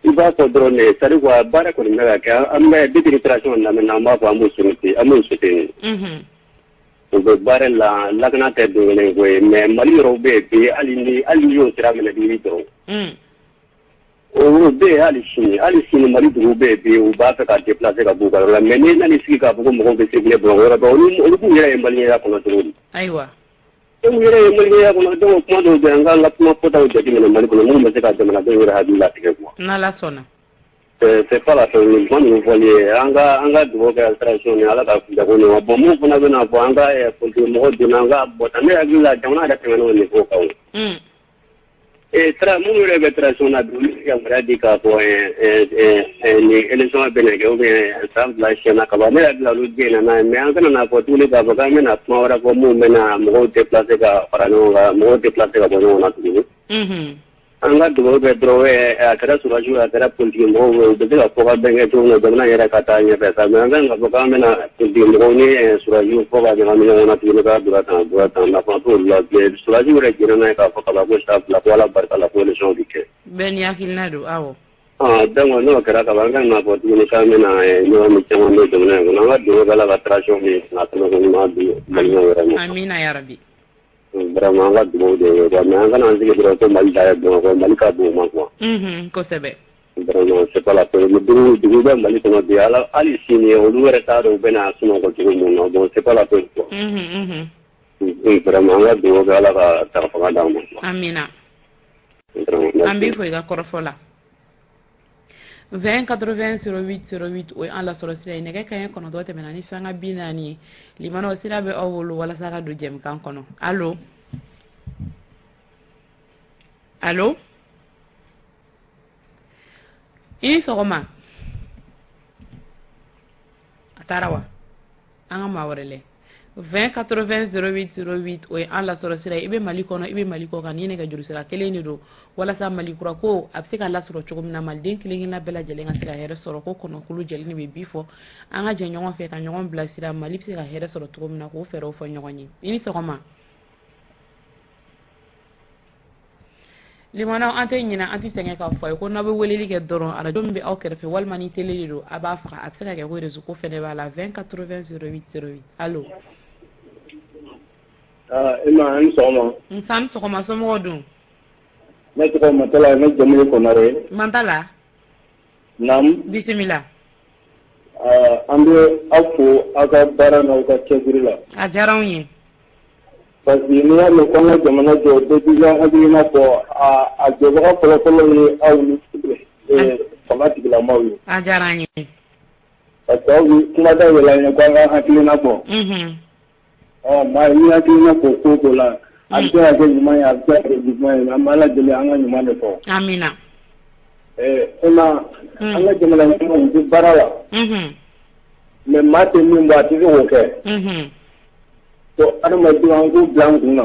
I b'a fɔ dɔrɔn de, c'est à dire quoi, baara kɔni bɛ ka kɛ. An bɛ depuis ni transition daminɛ, an b'a fɔ an b'u soutenir, an b'u soutenir. U bɛ baara la, lakana tɛ don kelen ko ye, mais Mali yɔrɔw bɛ yen bi, hali ni y'o sira minɛ bi, i bɛ jɔrɔ. O bɛ yen hali sini, hali sini Mali dugu bɛ yen bi, u b'a fɛ ka déplacer ka b'u ka yɔrɔ la, mais n'i nana sigi k'a fɔ ko mɔgɔw bɛ circuler Bamakɔ yɔrɔ bɛɛ, olu b'u yɛrɛ ye Maliyɛnya kɔnɔ cogo di? E yɛrɛ ye Maliyɛnya kɔnɔ. Donc kuma dɔw bɛ yen, an k'an ka kuma fɔtaw jateminɛ Mali kɔnɔ, minnu bɛ se ka jamanadenw yɛrɛ hakili latigɛ quoi. N'Ala sɔnna. C'est pas la fin, nin kuma ninnu fɔli ye. An ka dugawu kɛ transition ni Ala ka jago ɲuman. Bon, mun fana bɛna fɔ, an ka politique mɔgɔ donna, an ka bɔ tan, ne hakili la jamana yɛrɛ tɛmɛna o niveau kan o. Ee, tara minnu yɛrɛ bɛ transition na bi, olu bɛ yamaruya di k'a fɔ nin élection bɛ na kɛ ou bien san 2 siɲɛna ka ban. Ne hakili la olu jɛnna n'a ye, mais an kana n'a fɔ tuguni k'a fɔ k'an bɛna kuma wɛrɛ fɔ mun bɛna mɔgɔw déplacer ka fara ɲɔgɔn kan, mɔgɔw déplacer ka bɔ ɲɔgɔn na tuguni. An ka dugawu kɛ dɔrɔn, a kɛra sɔrɔdasiw, a kɛra politique mɔgɔw ye, u bɛ se ka fɔ ka bɛn kɛ cogo min na, jamana yɛrɛ ka taa ɲɛfɛ sa. Mais an kan ka fɔ k'an bɛna politique mɔgɔw ni sɔrɔdasiw fɔ ka ɲagami ɲɔgɔn na tuguni, k'a donna tan, a bɔra tan, nafa t'olu la bilen. Sɔrɔdasiw yɛrɛ jɛnna n'a ye k'a fɔ kaban ko san 2 ko Ala barika la ko élection bɛ kɛ. Bɛɛ ni hakilina don, awɔ. Ah, donc n'o kɛra kaban, an kan k'a fɔ tuguni k'an bɛna ɲagami caman bɛ jamana in kɔnɔ. An ka dugawu kɛ Ala ka transition min na tɛmɛ ko ɲuman di Maliyɛnw yɛrɛ ma. Amina yarabi. Vraiment, an ka dugawu de ye quoi, mais an kana an sigi dɔrɔn ko Mali da ye Bamakɔ, Mali ka bon o ma quoi. Kosɛbɛ. Vraiment, c'est pas la peine. Dugu dugu bɛ Mali kɔnɔ bi, ala hali sini olu yɛrɛ t'a dɔn u bɛna sunɔgɔ cogo mun na. Bon, c'est pas la peine, quoi. Vraiment, an ka dugawu kɛ, Ala ka ta fanga d'an ma. Amina. Vraiment. An b'i fo i ka kɔrɔfɔ la. 20 80 08 08, o ye an lasɔrɔ sira ye. Nɛgɛ kaɲɛ 9 tɛmɛna ni sanga 40 ye. Limanaw, sira bɛ aw bolo walasa ka don jɛmukan kɔnɔ. Allo, allo, i ni sɔgɔma. A taara wa? An ka maa wɛrɛ lɛ. 20 80 08 08, o ye an lasɔrɔ sira ye. I bɛ Mali kɔnɔ, i bɛ Mali kɔ kan, ni nɛgɛjuru sira kelen de don walasa Mali kura ko a bɛ se ka lasɔrɔ cogo min na, maliden kelen kelenna bɛɛ lajɛlen ka se ka hɛrɛ sɔrɔ. Ko kɔnɔkulu jɛlen de bɛ bi fɔ. An ka jɛ ɲɔgɔn fɛ ka ɲɔgɔn bilasira, Mali bɛ se ka hɛrɛ sɔrɔ cogo min na, k'o fɛɛrɛw fɔ ɲɔgɔn ye. I ni sɔgɔma. Limanaw, an tɛ ɲinɛ, an tɛ sɛgɛn k'a fɔ a ye ko n'aw bɛ weleli kɛ dɔrɔn, arajo min bɛ aw kɛrɛfɛ walima ni télé de don, a b'a faga. A bɛ se ka kɛ ko réseau ko fɛnɛ b'a la. 20 80 08 08. Allo. Ah, Ima, ni sɔgɔma. Nsa, ni sɔgɔma. Somɔgɔw dun? Ne tɔgɔ Matala, ne jamu ye Konare. Mantala. Naamu. Bisimila. Ah, an bɛ aw fo aw ka baara n'aw ka cɛsiri la. A diyara anw ye. Parce que n'i y'a mɛn ko an ka jamana jɔ, bɛɛ b'i ka hakilina fɔ, a jɔbaga fɔlɔfɔlɔ ye aw ni fanga tigilamaaw ye. A diyara an ye. Parce que aw bɛ kuma da yɛlɛ an ye ko an ka hakilina fɔ. Ɔ maa, n'i hakilina fɔ ko o ko la, a bɛ se ka kɛ ɲuman ye, a bɛ se ka kɛ juguman ye. An bɛ Ala deli, an ka ɲuman de fɔ. Amina. E ma, an ka jamana ɲɛmɔgɔw, u bɛ baara la. Mais maa tɛ min bɔ, a tɛ se k'o kɛ. Donc adamadenw, an k'u bila an kun na.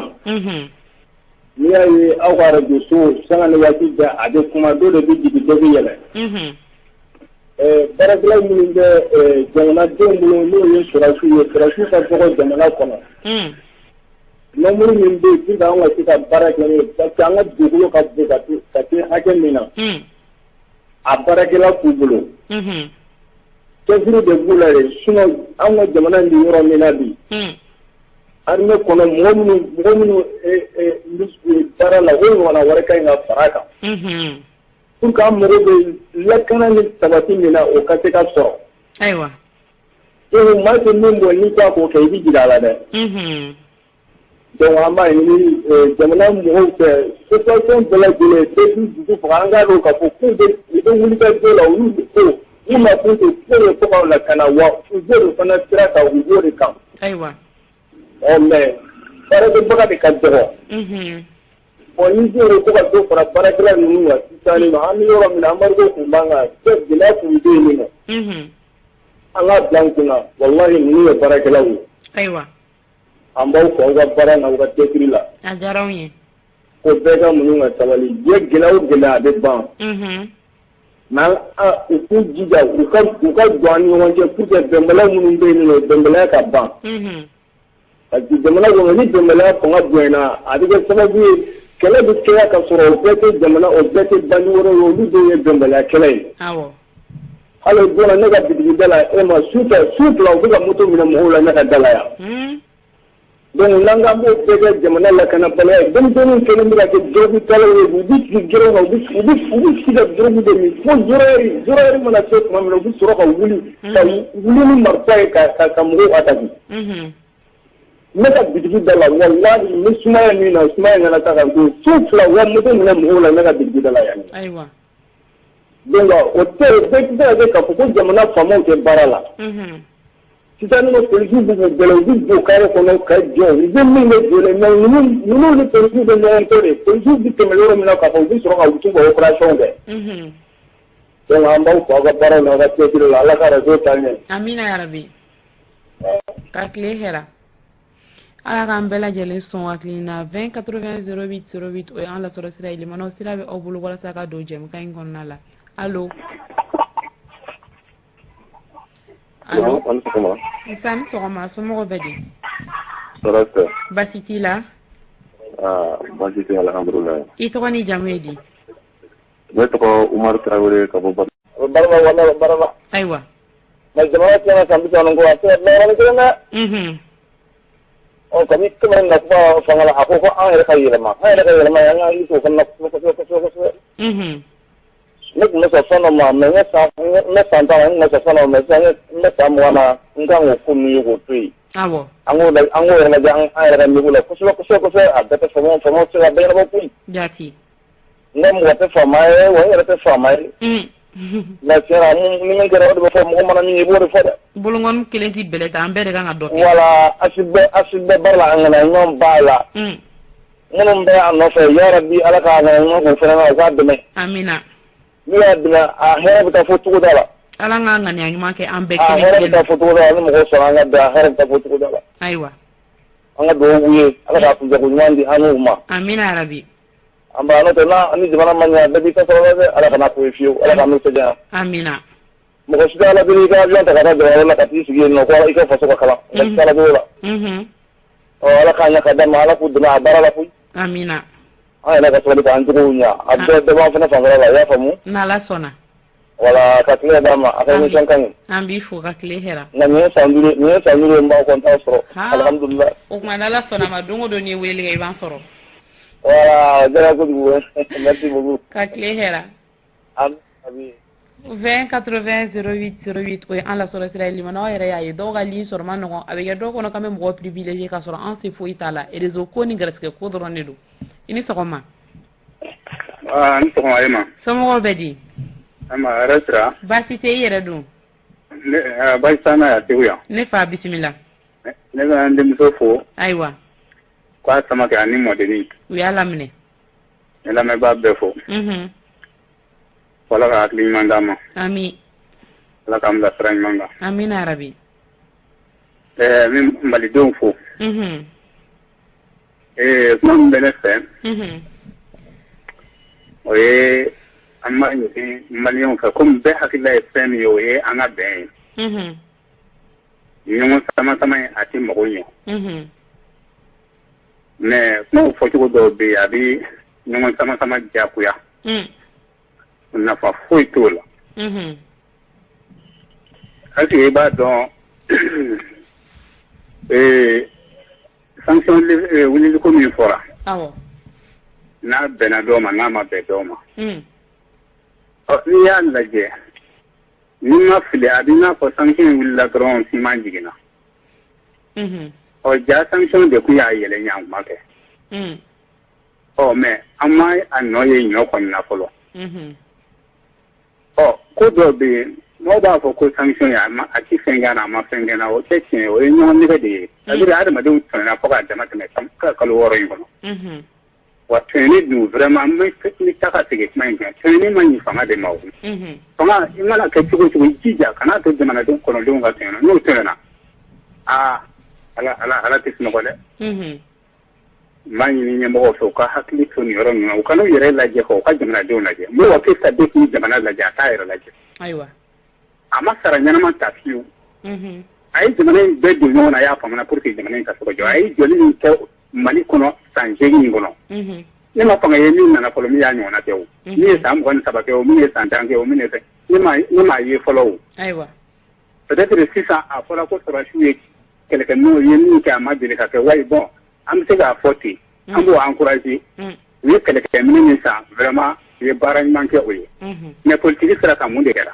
N'i y'a ye aw ka arajo so, sanga ni waati bɛɛ a bɛ kuma, dɔ de bɛ jigin, dɔ bɛ yɛlɛ. Baarakɛla minnu bɛ jamanadenw bolo, n'o ye sɔrɔdasiw ye, sɔrɔdasiw ka dɔgɔ jamana kɔnɔ. Nombre min bɛ yen pour que an ka se ka baara kɛ n'o ye, parce que an ka dugukolo ka bon ka se hakɛ min na, a baarakɛla t'u bolo. Cɛsiri de b'u la de, sinon an ka jamana in bɛ yɔrɔ min na bi, armée kɔnɔ, mɔgɔ minnu baara la, o ɲɔgɔnna wɛrɛ ka ɲi ka fara a kan pour que an mago bɛ lakana ni sabati min na, o ka se ka sɔrɔ. Donc maa tɛ min bɔ, n'i k'a k'o kɛ, i bɛ jigin a la dɛ. Donc an b'a ɲini jamana mɔgɔw fɛ, population bɛɛ lajɛlen, bɛɛ k'i dusu faga. An k'a dɔn k'a fɔ k'u bɛ u bɛ wuli ka jɔ la, olu ko u nakun tɛ foyi ye fo k'aw lakana wa, u b'o de fana sira kan, u b'o de kan. Ɔ mais baarakɛbaga de ka dɔgɔ. Bon, ni ko ko ka dɔ fara baarakɛla ninnu kan sisan nin nɔ, an bɛ yɔrɔ min na, embargo tun b'an kan, gɛlɛya tun bɛ yen nɔ. An k'a bila an kunna, walahi, ninnu ye baarakɛlaw ye. An b'aw fo aw ka baara n'aw ka cɛsiri la. A diyara anw ye. Ko bɛɛ ka muɲu ka sabali. Diɲɛ gɛlɛya o gɛlɛya, a bɛ ban. Mais u k'u jija, u ka don an ni ɲɔgɔn cɛ pour que bɛnbaliya minnu bɛ yen nɔ, bɛnbaliya ka ban. Parce que jamana kɔnɔ, ni bɛnbaliya fanga bonyana, a bɛ kɛ sababu ye kɛlɛ bɛ caya, ka sɔrɔ o bɛɛ tɛ jamana, o bɛɛ tɛ bandi wɛrɛw ye, olu dɔw ye bɛnbaliya kɛlɛ ye. Hali o don na, ne ka bitigi da la, e ma, su fɛ, su 2, u bɛ ka moto minɛ mɔgɔw la ne ka da la yan. Donc n'an k'an b'o bɛɛ kɛ jamana lakanabaliya ye, denmisɛnninw kɛlen bɛ ka kɛ drogue talaw ye, u bɛ sigi gɛrɛnw kan, u bɛ sigi ka drogue de min fo 0 heure. 0 heure mana se tuma min na, u bɛ sɔrɔ ka wuli ni marifa ye ka mɔgɔw attaquer. Ne ka bitigi da la, walahi, ni sumaya min na, sumaya nana taa ka to su 2, wa moto minɛ mɔgɔw la ne ka bitigi da la yan. Donc o tɛ, o bɛɛ tɛ se ka kɛ k'a fɔ ko jamana faamaw tɛ baara la. Sisan nɔ, polisiw b'u gɛlɛn, u bɛ don carré kɔnɔ ka jɔ, u bɛ min bɛ jɔ mais ninnu ni polisiw bɛ ɲɔgɔn kɔ de. Polisiw bɛ tɛmɛ yɔrɔ min na k'a fɔ u bɛ sɔrɔ ka t'u ka opération kɛ. Donc an b'aw fo aw ka baaraw n'aw ka cɛsiri la. Ala ka radio taa ɲɛ. Amina yarabi. Ka tile hɛra. Ala k'an bɛɛ lajɛlen sɔn hakili na. 20 80 08 08, o ye an lasɔrɔ sira ye. Limanaw, sira bɛ aw bolo walasa ka don jɛmukan in kɔnɔna la. Allo, allo. Ani sɔgɔma. Nsa, ni sɔgɔma. Somɔgɔw bɛ di? Tɔɔrɔ tɛ. Basi t'i la? Aa, baasi tɛ, alhamdulilayi. I tɔgɔ ni jamu ye di? Ne tɔgɔ Umaru Tarawele ka bɔ Baara la, wala baara la. Mais jamana tiɲɛna san 30 kɔ, a tɛ se ka dilan yɔrɔnin kelen dɛ. Ɔ kabi tɛmɛ na kuma fanga la, a ko ko an yɛrɛ ka yɛlɛma, an yɛrɛ ka yɛlɛma, an ka hakili to o fana na kosɛbɛ kosɛbɛ kosɛbɛ. Ne tun bɛ sɔn fɛn dɔ ma, mais n bɛ san 10 na, n tun bɛ sɔn fɛn dɔ ma, mais sisan n bɛ san 20 na, n kan k'o ko ninnu ye k'o to yen. An k'o yɛrɛ lajɛ an yɛrɛ ka niveau la kosɛbɛ kosɛbɛ kosɛbɛ. A bɛɛ tɛ faamaw, faamaw tɛ se ka bɛɛ ɲɛnabɔ koyi. Jaati. N ka mɔgɔ tɛ faama ye wa, n yɛrɛ tɛ faama ye. Mais tiɲɛ na, ni min kɛra, o de bɛ fɔ. Mɔgɔ mana min ye, i b'o de fɔ dɛ. Bolokɔni kelen tɛ bɛlɛ ta, an bɛɛ de kan ka dɔ kɛ. Voilà, asi bɛ, asi bɛ baara la, a ŋaniya ɲuman b'a la. Minnu bɛ a nɔfɛ, yarabi, Ala k'a ŋaniya ɲuman k'u fana na, u k'a dɛmɛ. Amina. N'u y'a dɛmɛ, a hɛrɛ bɛ taa fo togoda la. Ala k'a ŋaniya ɲuman kɛ an bɛɛ kelen. A hɛrɛ bɛ taa fo togoda la, ni mɔgɔw sɔnna an ka bɛn, a hɛrɛ bɛ taa fo togoda la. Ayiwa. An ka dugawu k'u ye, Ala k'a kunjɛko ɲuman di an n'u ma. Amina yarabi. An ba, n'o tɛ, n'a ni jamana ma ɲɛ, bɛɛ b'i ta sɔrɔ dɛ. Ala kana k'o ye fiyewu, Ala k'an n'u cɛ janya. Amina. Mɔgɔ si tɛ Ala deli i ka avion ta ka taa jamana wɛrɛ la ka t'i sigi yen nɔ ko i ka faso ka kalan. Mɔgɔ si tɛ Ala deli o la. Ɔ, Ala k'a ɲɛ ka d'a ma, Ala k'u dɛmɛ a baara la koyi. Amina. An yɛrɛ ka sabali k'an jogow ɲɛ, a bɛɛ dɔ b'an fana fanfɛla la, i y'a faamu. N'Ala sɔnna. Voilà, ka tile d'a ma, a ka émission ka ɲi. An b'i fo, ka tile hɛra. Nka nin ye san 5, nin ye san 5 ye, n b'aw kɔ, n t'aw sɔrɔ. Alhamdulilayi. O tuma, n'Ala sɔnna ma, don o don n'i ye weleli kɛ, i b'an sɔrɔ. Voilà, o diyara kojugu, merci beaucoup. Ka tile hɛra. Ami. 20 80 08 08, o ye an lasɔrɔ sira ye. Limanaw yɛrɛ y'a ye, dɔw ka ligne sɔrɔ ma nɔgɔn. A bɛ kɛ dɔw kɔnɔ k'an bɛ mɔgɔ privilégié, k'a sɔrɔ an se foyi t'a la, réseau ko ni garisɛgɛ ko dɔrɔn de don. I ni sɔgɔma. Aa, ni sɔgɔma e ma. Somɔgɔw bɛ di? Ama, hɛrɛ sira. Baasi tɛ, i yɛrɛ dun? Ne baasi t'an na yan, Segu yan. Ne fa, bisimila. Ne bɛ n denmuso fo. Ayiwa. K'a sama kɛ ani mɔdenni. U y'a laminɛ. Ne lamɛnbaa bɛɛ fo. Ala ka hakili ɲuman d'an ma. Ami. Ala k'an bila sira ɲuman kan. Amina yarabi. Ɛɛ, n bɛ malidenw fo. Ee, kuma min bɛ ne fɛ, o ye an b'a ɲini maliyɛnw fɛ, komi bɛɛ hakilila ye fɛn min ye, o ye an ka bɛn ye. Ɲɔgɔn sama sama ye, a tɛ mago ɲɛ. Mais kumaw fɔcogo dɔw bɛ yen, a bɛ ɲɔgɔn sama sama diyagoya. Nafa foyi t'o la. Est-ce que i b'a dɔn, ee, sanction wuliliko min fɔra, n'a bɛnna dɔw ma, n'a ma bɛn dɔw ma, ɔ, n'i y'a lajɛ, n'i ma fili, a b'i n'a fɔ sanction in wulila dɔrɔn, siman jiginna. Ɔ, ja sanction de kun y'a yɛlɛ ɲankuma kɛ. Ɔ, mais an ma a nɔ ye ɲɔ kɔni na fɔlɔ. Ɔ, ko dɔw bɛ yen, mɔgɔw b'a fɔ ko sanction ye, a ma, a ti fɛn kɛ na, a ma fɛn kɛ na, o tɛ tiɲɛ ye, o ye ɲɔgɔn nɛgɛ de ye. C'est à dire, adamadenw tɔɲɔna fo k'a dama tɛmɛ kalo 6 in kɔnɔ. Wa tɔɲɔni dun, vraiment, n bɛ taa ka segin kuma in kan, tɔɲɔni ma ɲi fanga de ma. O fanga, i mana kɛ cogo o cogo, i jija kana to jamanadenw kɔnɔdenw ka tɔɲɔna. N'o tɔɲɔna, aa, Ala, Ala, Ala tɛ sunɔgɔ dɛ. N b'a ɲini ɲɛmɔgɔw fɛ, u ka hakili to nin yɔrɔ ninnu na, u kana u yɛrɛ lajɛ kɔ, u ka jamanadenw lajɛ. Mɔgɔ tɛ sa de k'i jamana lajɛ, a t'a yɛrɛ lajɛ. A ma sara ɲɛnama ta fiyewu. A ye jamana in bɛɛ don ɲɔgɔn na, a y'a faamuya, pour que jamana in ka se ka jɔ. A ye jɔli min kɛ Mali kɔnɔ san 8 in kɔnɔ, ne ma fanga ye min nana fɔlɔ min y'a ɲɔgɔnna kɛ. O min ye san 23 kɛ, o min ye san 10 kɛ, o min ye fɛn, ne m'a ye fɔlɔ. O peut-être sisan a fɔra ko sɔrɔdasiw ye kɛlɛkɛminɛnw ye min kɛ, a ma deli ka kɛ. Wayi, bon, an bɛ se k'a fɔ ten, an b'o encourager. U ye kɛlɛkɛminɛn min san, vraiment, u ye baara ɲuman kɛ o ye. Mais politique sira kan, mun de kɛra?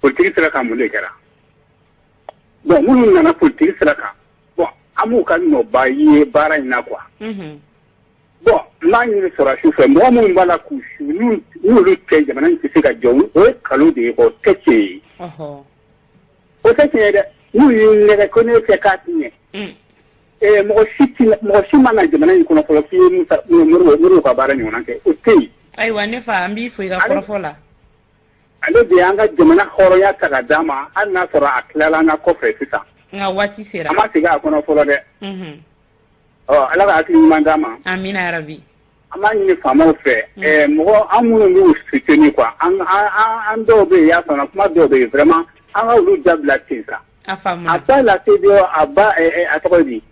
Politique sira kan, mun de kɛra? Bon, minnu nana politique sira kan, bon, an b'u ka nɔba ye baara in na quoi. Bon, n b'a ɲini sɔrɔdasiw fɛ, mɔgɔ minnu b'a la k'u su n'olu tɛ, jamana in tɛ se ka jɔ, o ye nkalon de ye, o tɛ tiɲɛ ye, o tɛ tiɲɛ ye dɛ. N'u y'i nɛgɛ ko ne fɛ k'a ti ɲɛ, ee, mɔgɔ si ma na jamana in kɔnɔ fɔlɔ k'i ye Musa Modibo ka baara ɲɔgɔnna kɛ, o tɛ yen. Ayiwa, ne fa, an b'i fo i ka kɔrɔfɔ la. Ale de y'an ka jamana hɔrɔnya ta ka d'an ma, hali n'a sɔrɔ a tilala an na kɔfɛ sisan. Nka waati sera. An ma segin a kɔnɔ fɔlɔ dɛ. Ɔ, Ala ka hakili ɲuman d'an ma. Amina yarabi. An b'a ɲini faamaw fɛ, mɔgɔ an minnu b'u soutenir quoi, an an dɔw bɛ yen, i y'a faamu, kuma dɔw bɛ yen, vraiment, an ka olu dabila ten sa. A faamuna. A t'a la CEDEAO, a ba, a tɔgɔ di,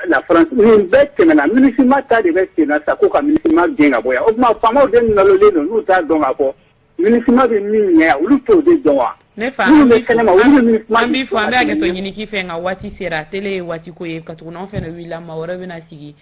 la France, nin bɛɛ tɛmɛna. MINUSMA ta de bɛ sen na sa, ko ka MINUSMA gɛn ka bɔ yan. O tuma faamaw de nalolen don, n'u t'a dɔn k'a fɔ MINUSMA bɛ min ɲɛ, olu t'o de dɔn wa? Ne fa, minnu bɛ kɛnɛma, olu bɛ MINUSMA. An b'i fo, an bɛ hakɛto ɲini k'i fɛ, nka waati sera. Télé ye waati ko ye, ka tugun anw fɛnɛ wulila, maa wɛrɛ bɛna sigi.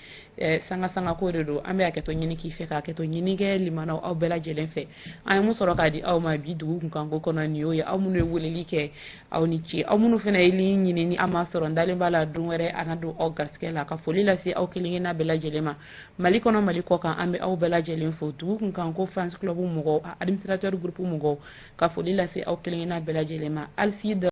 Sanga sanga ko de don. An bɛ hakɛto ɲini k'i fɛ, ka hakɛto ɲini kɛ limanaw aw bɛɛ lajɛlen fɛ. An ye mun sɔrɔ k'a di aw ma bi dugu kunkanko kɔnɔ, nin y'o ye. Aw minnu ye weleli kɛ, aw ni ce. Aw minnu fana ye ligne ɲini ni an m'a sɔrɔ, n dalen b'a la don wɛrɛ an ka don aw garisɛgɛ la. Ka foli lase aw kelen-kelenna bɛɛ lajɛlen ma, Mali kɔnɔ, Mali kɔ kan. An bɛ aw bɛɛ lajɛlen fo. Dugu kunkanko fans club mɔgɔw, administrateur groupe mɔgɔw, ka foli lase aw kelen-kelenna bɛɛ lajɛlen ma. Alfide.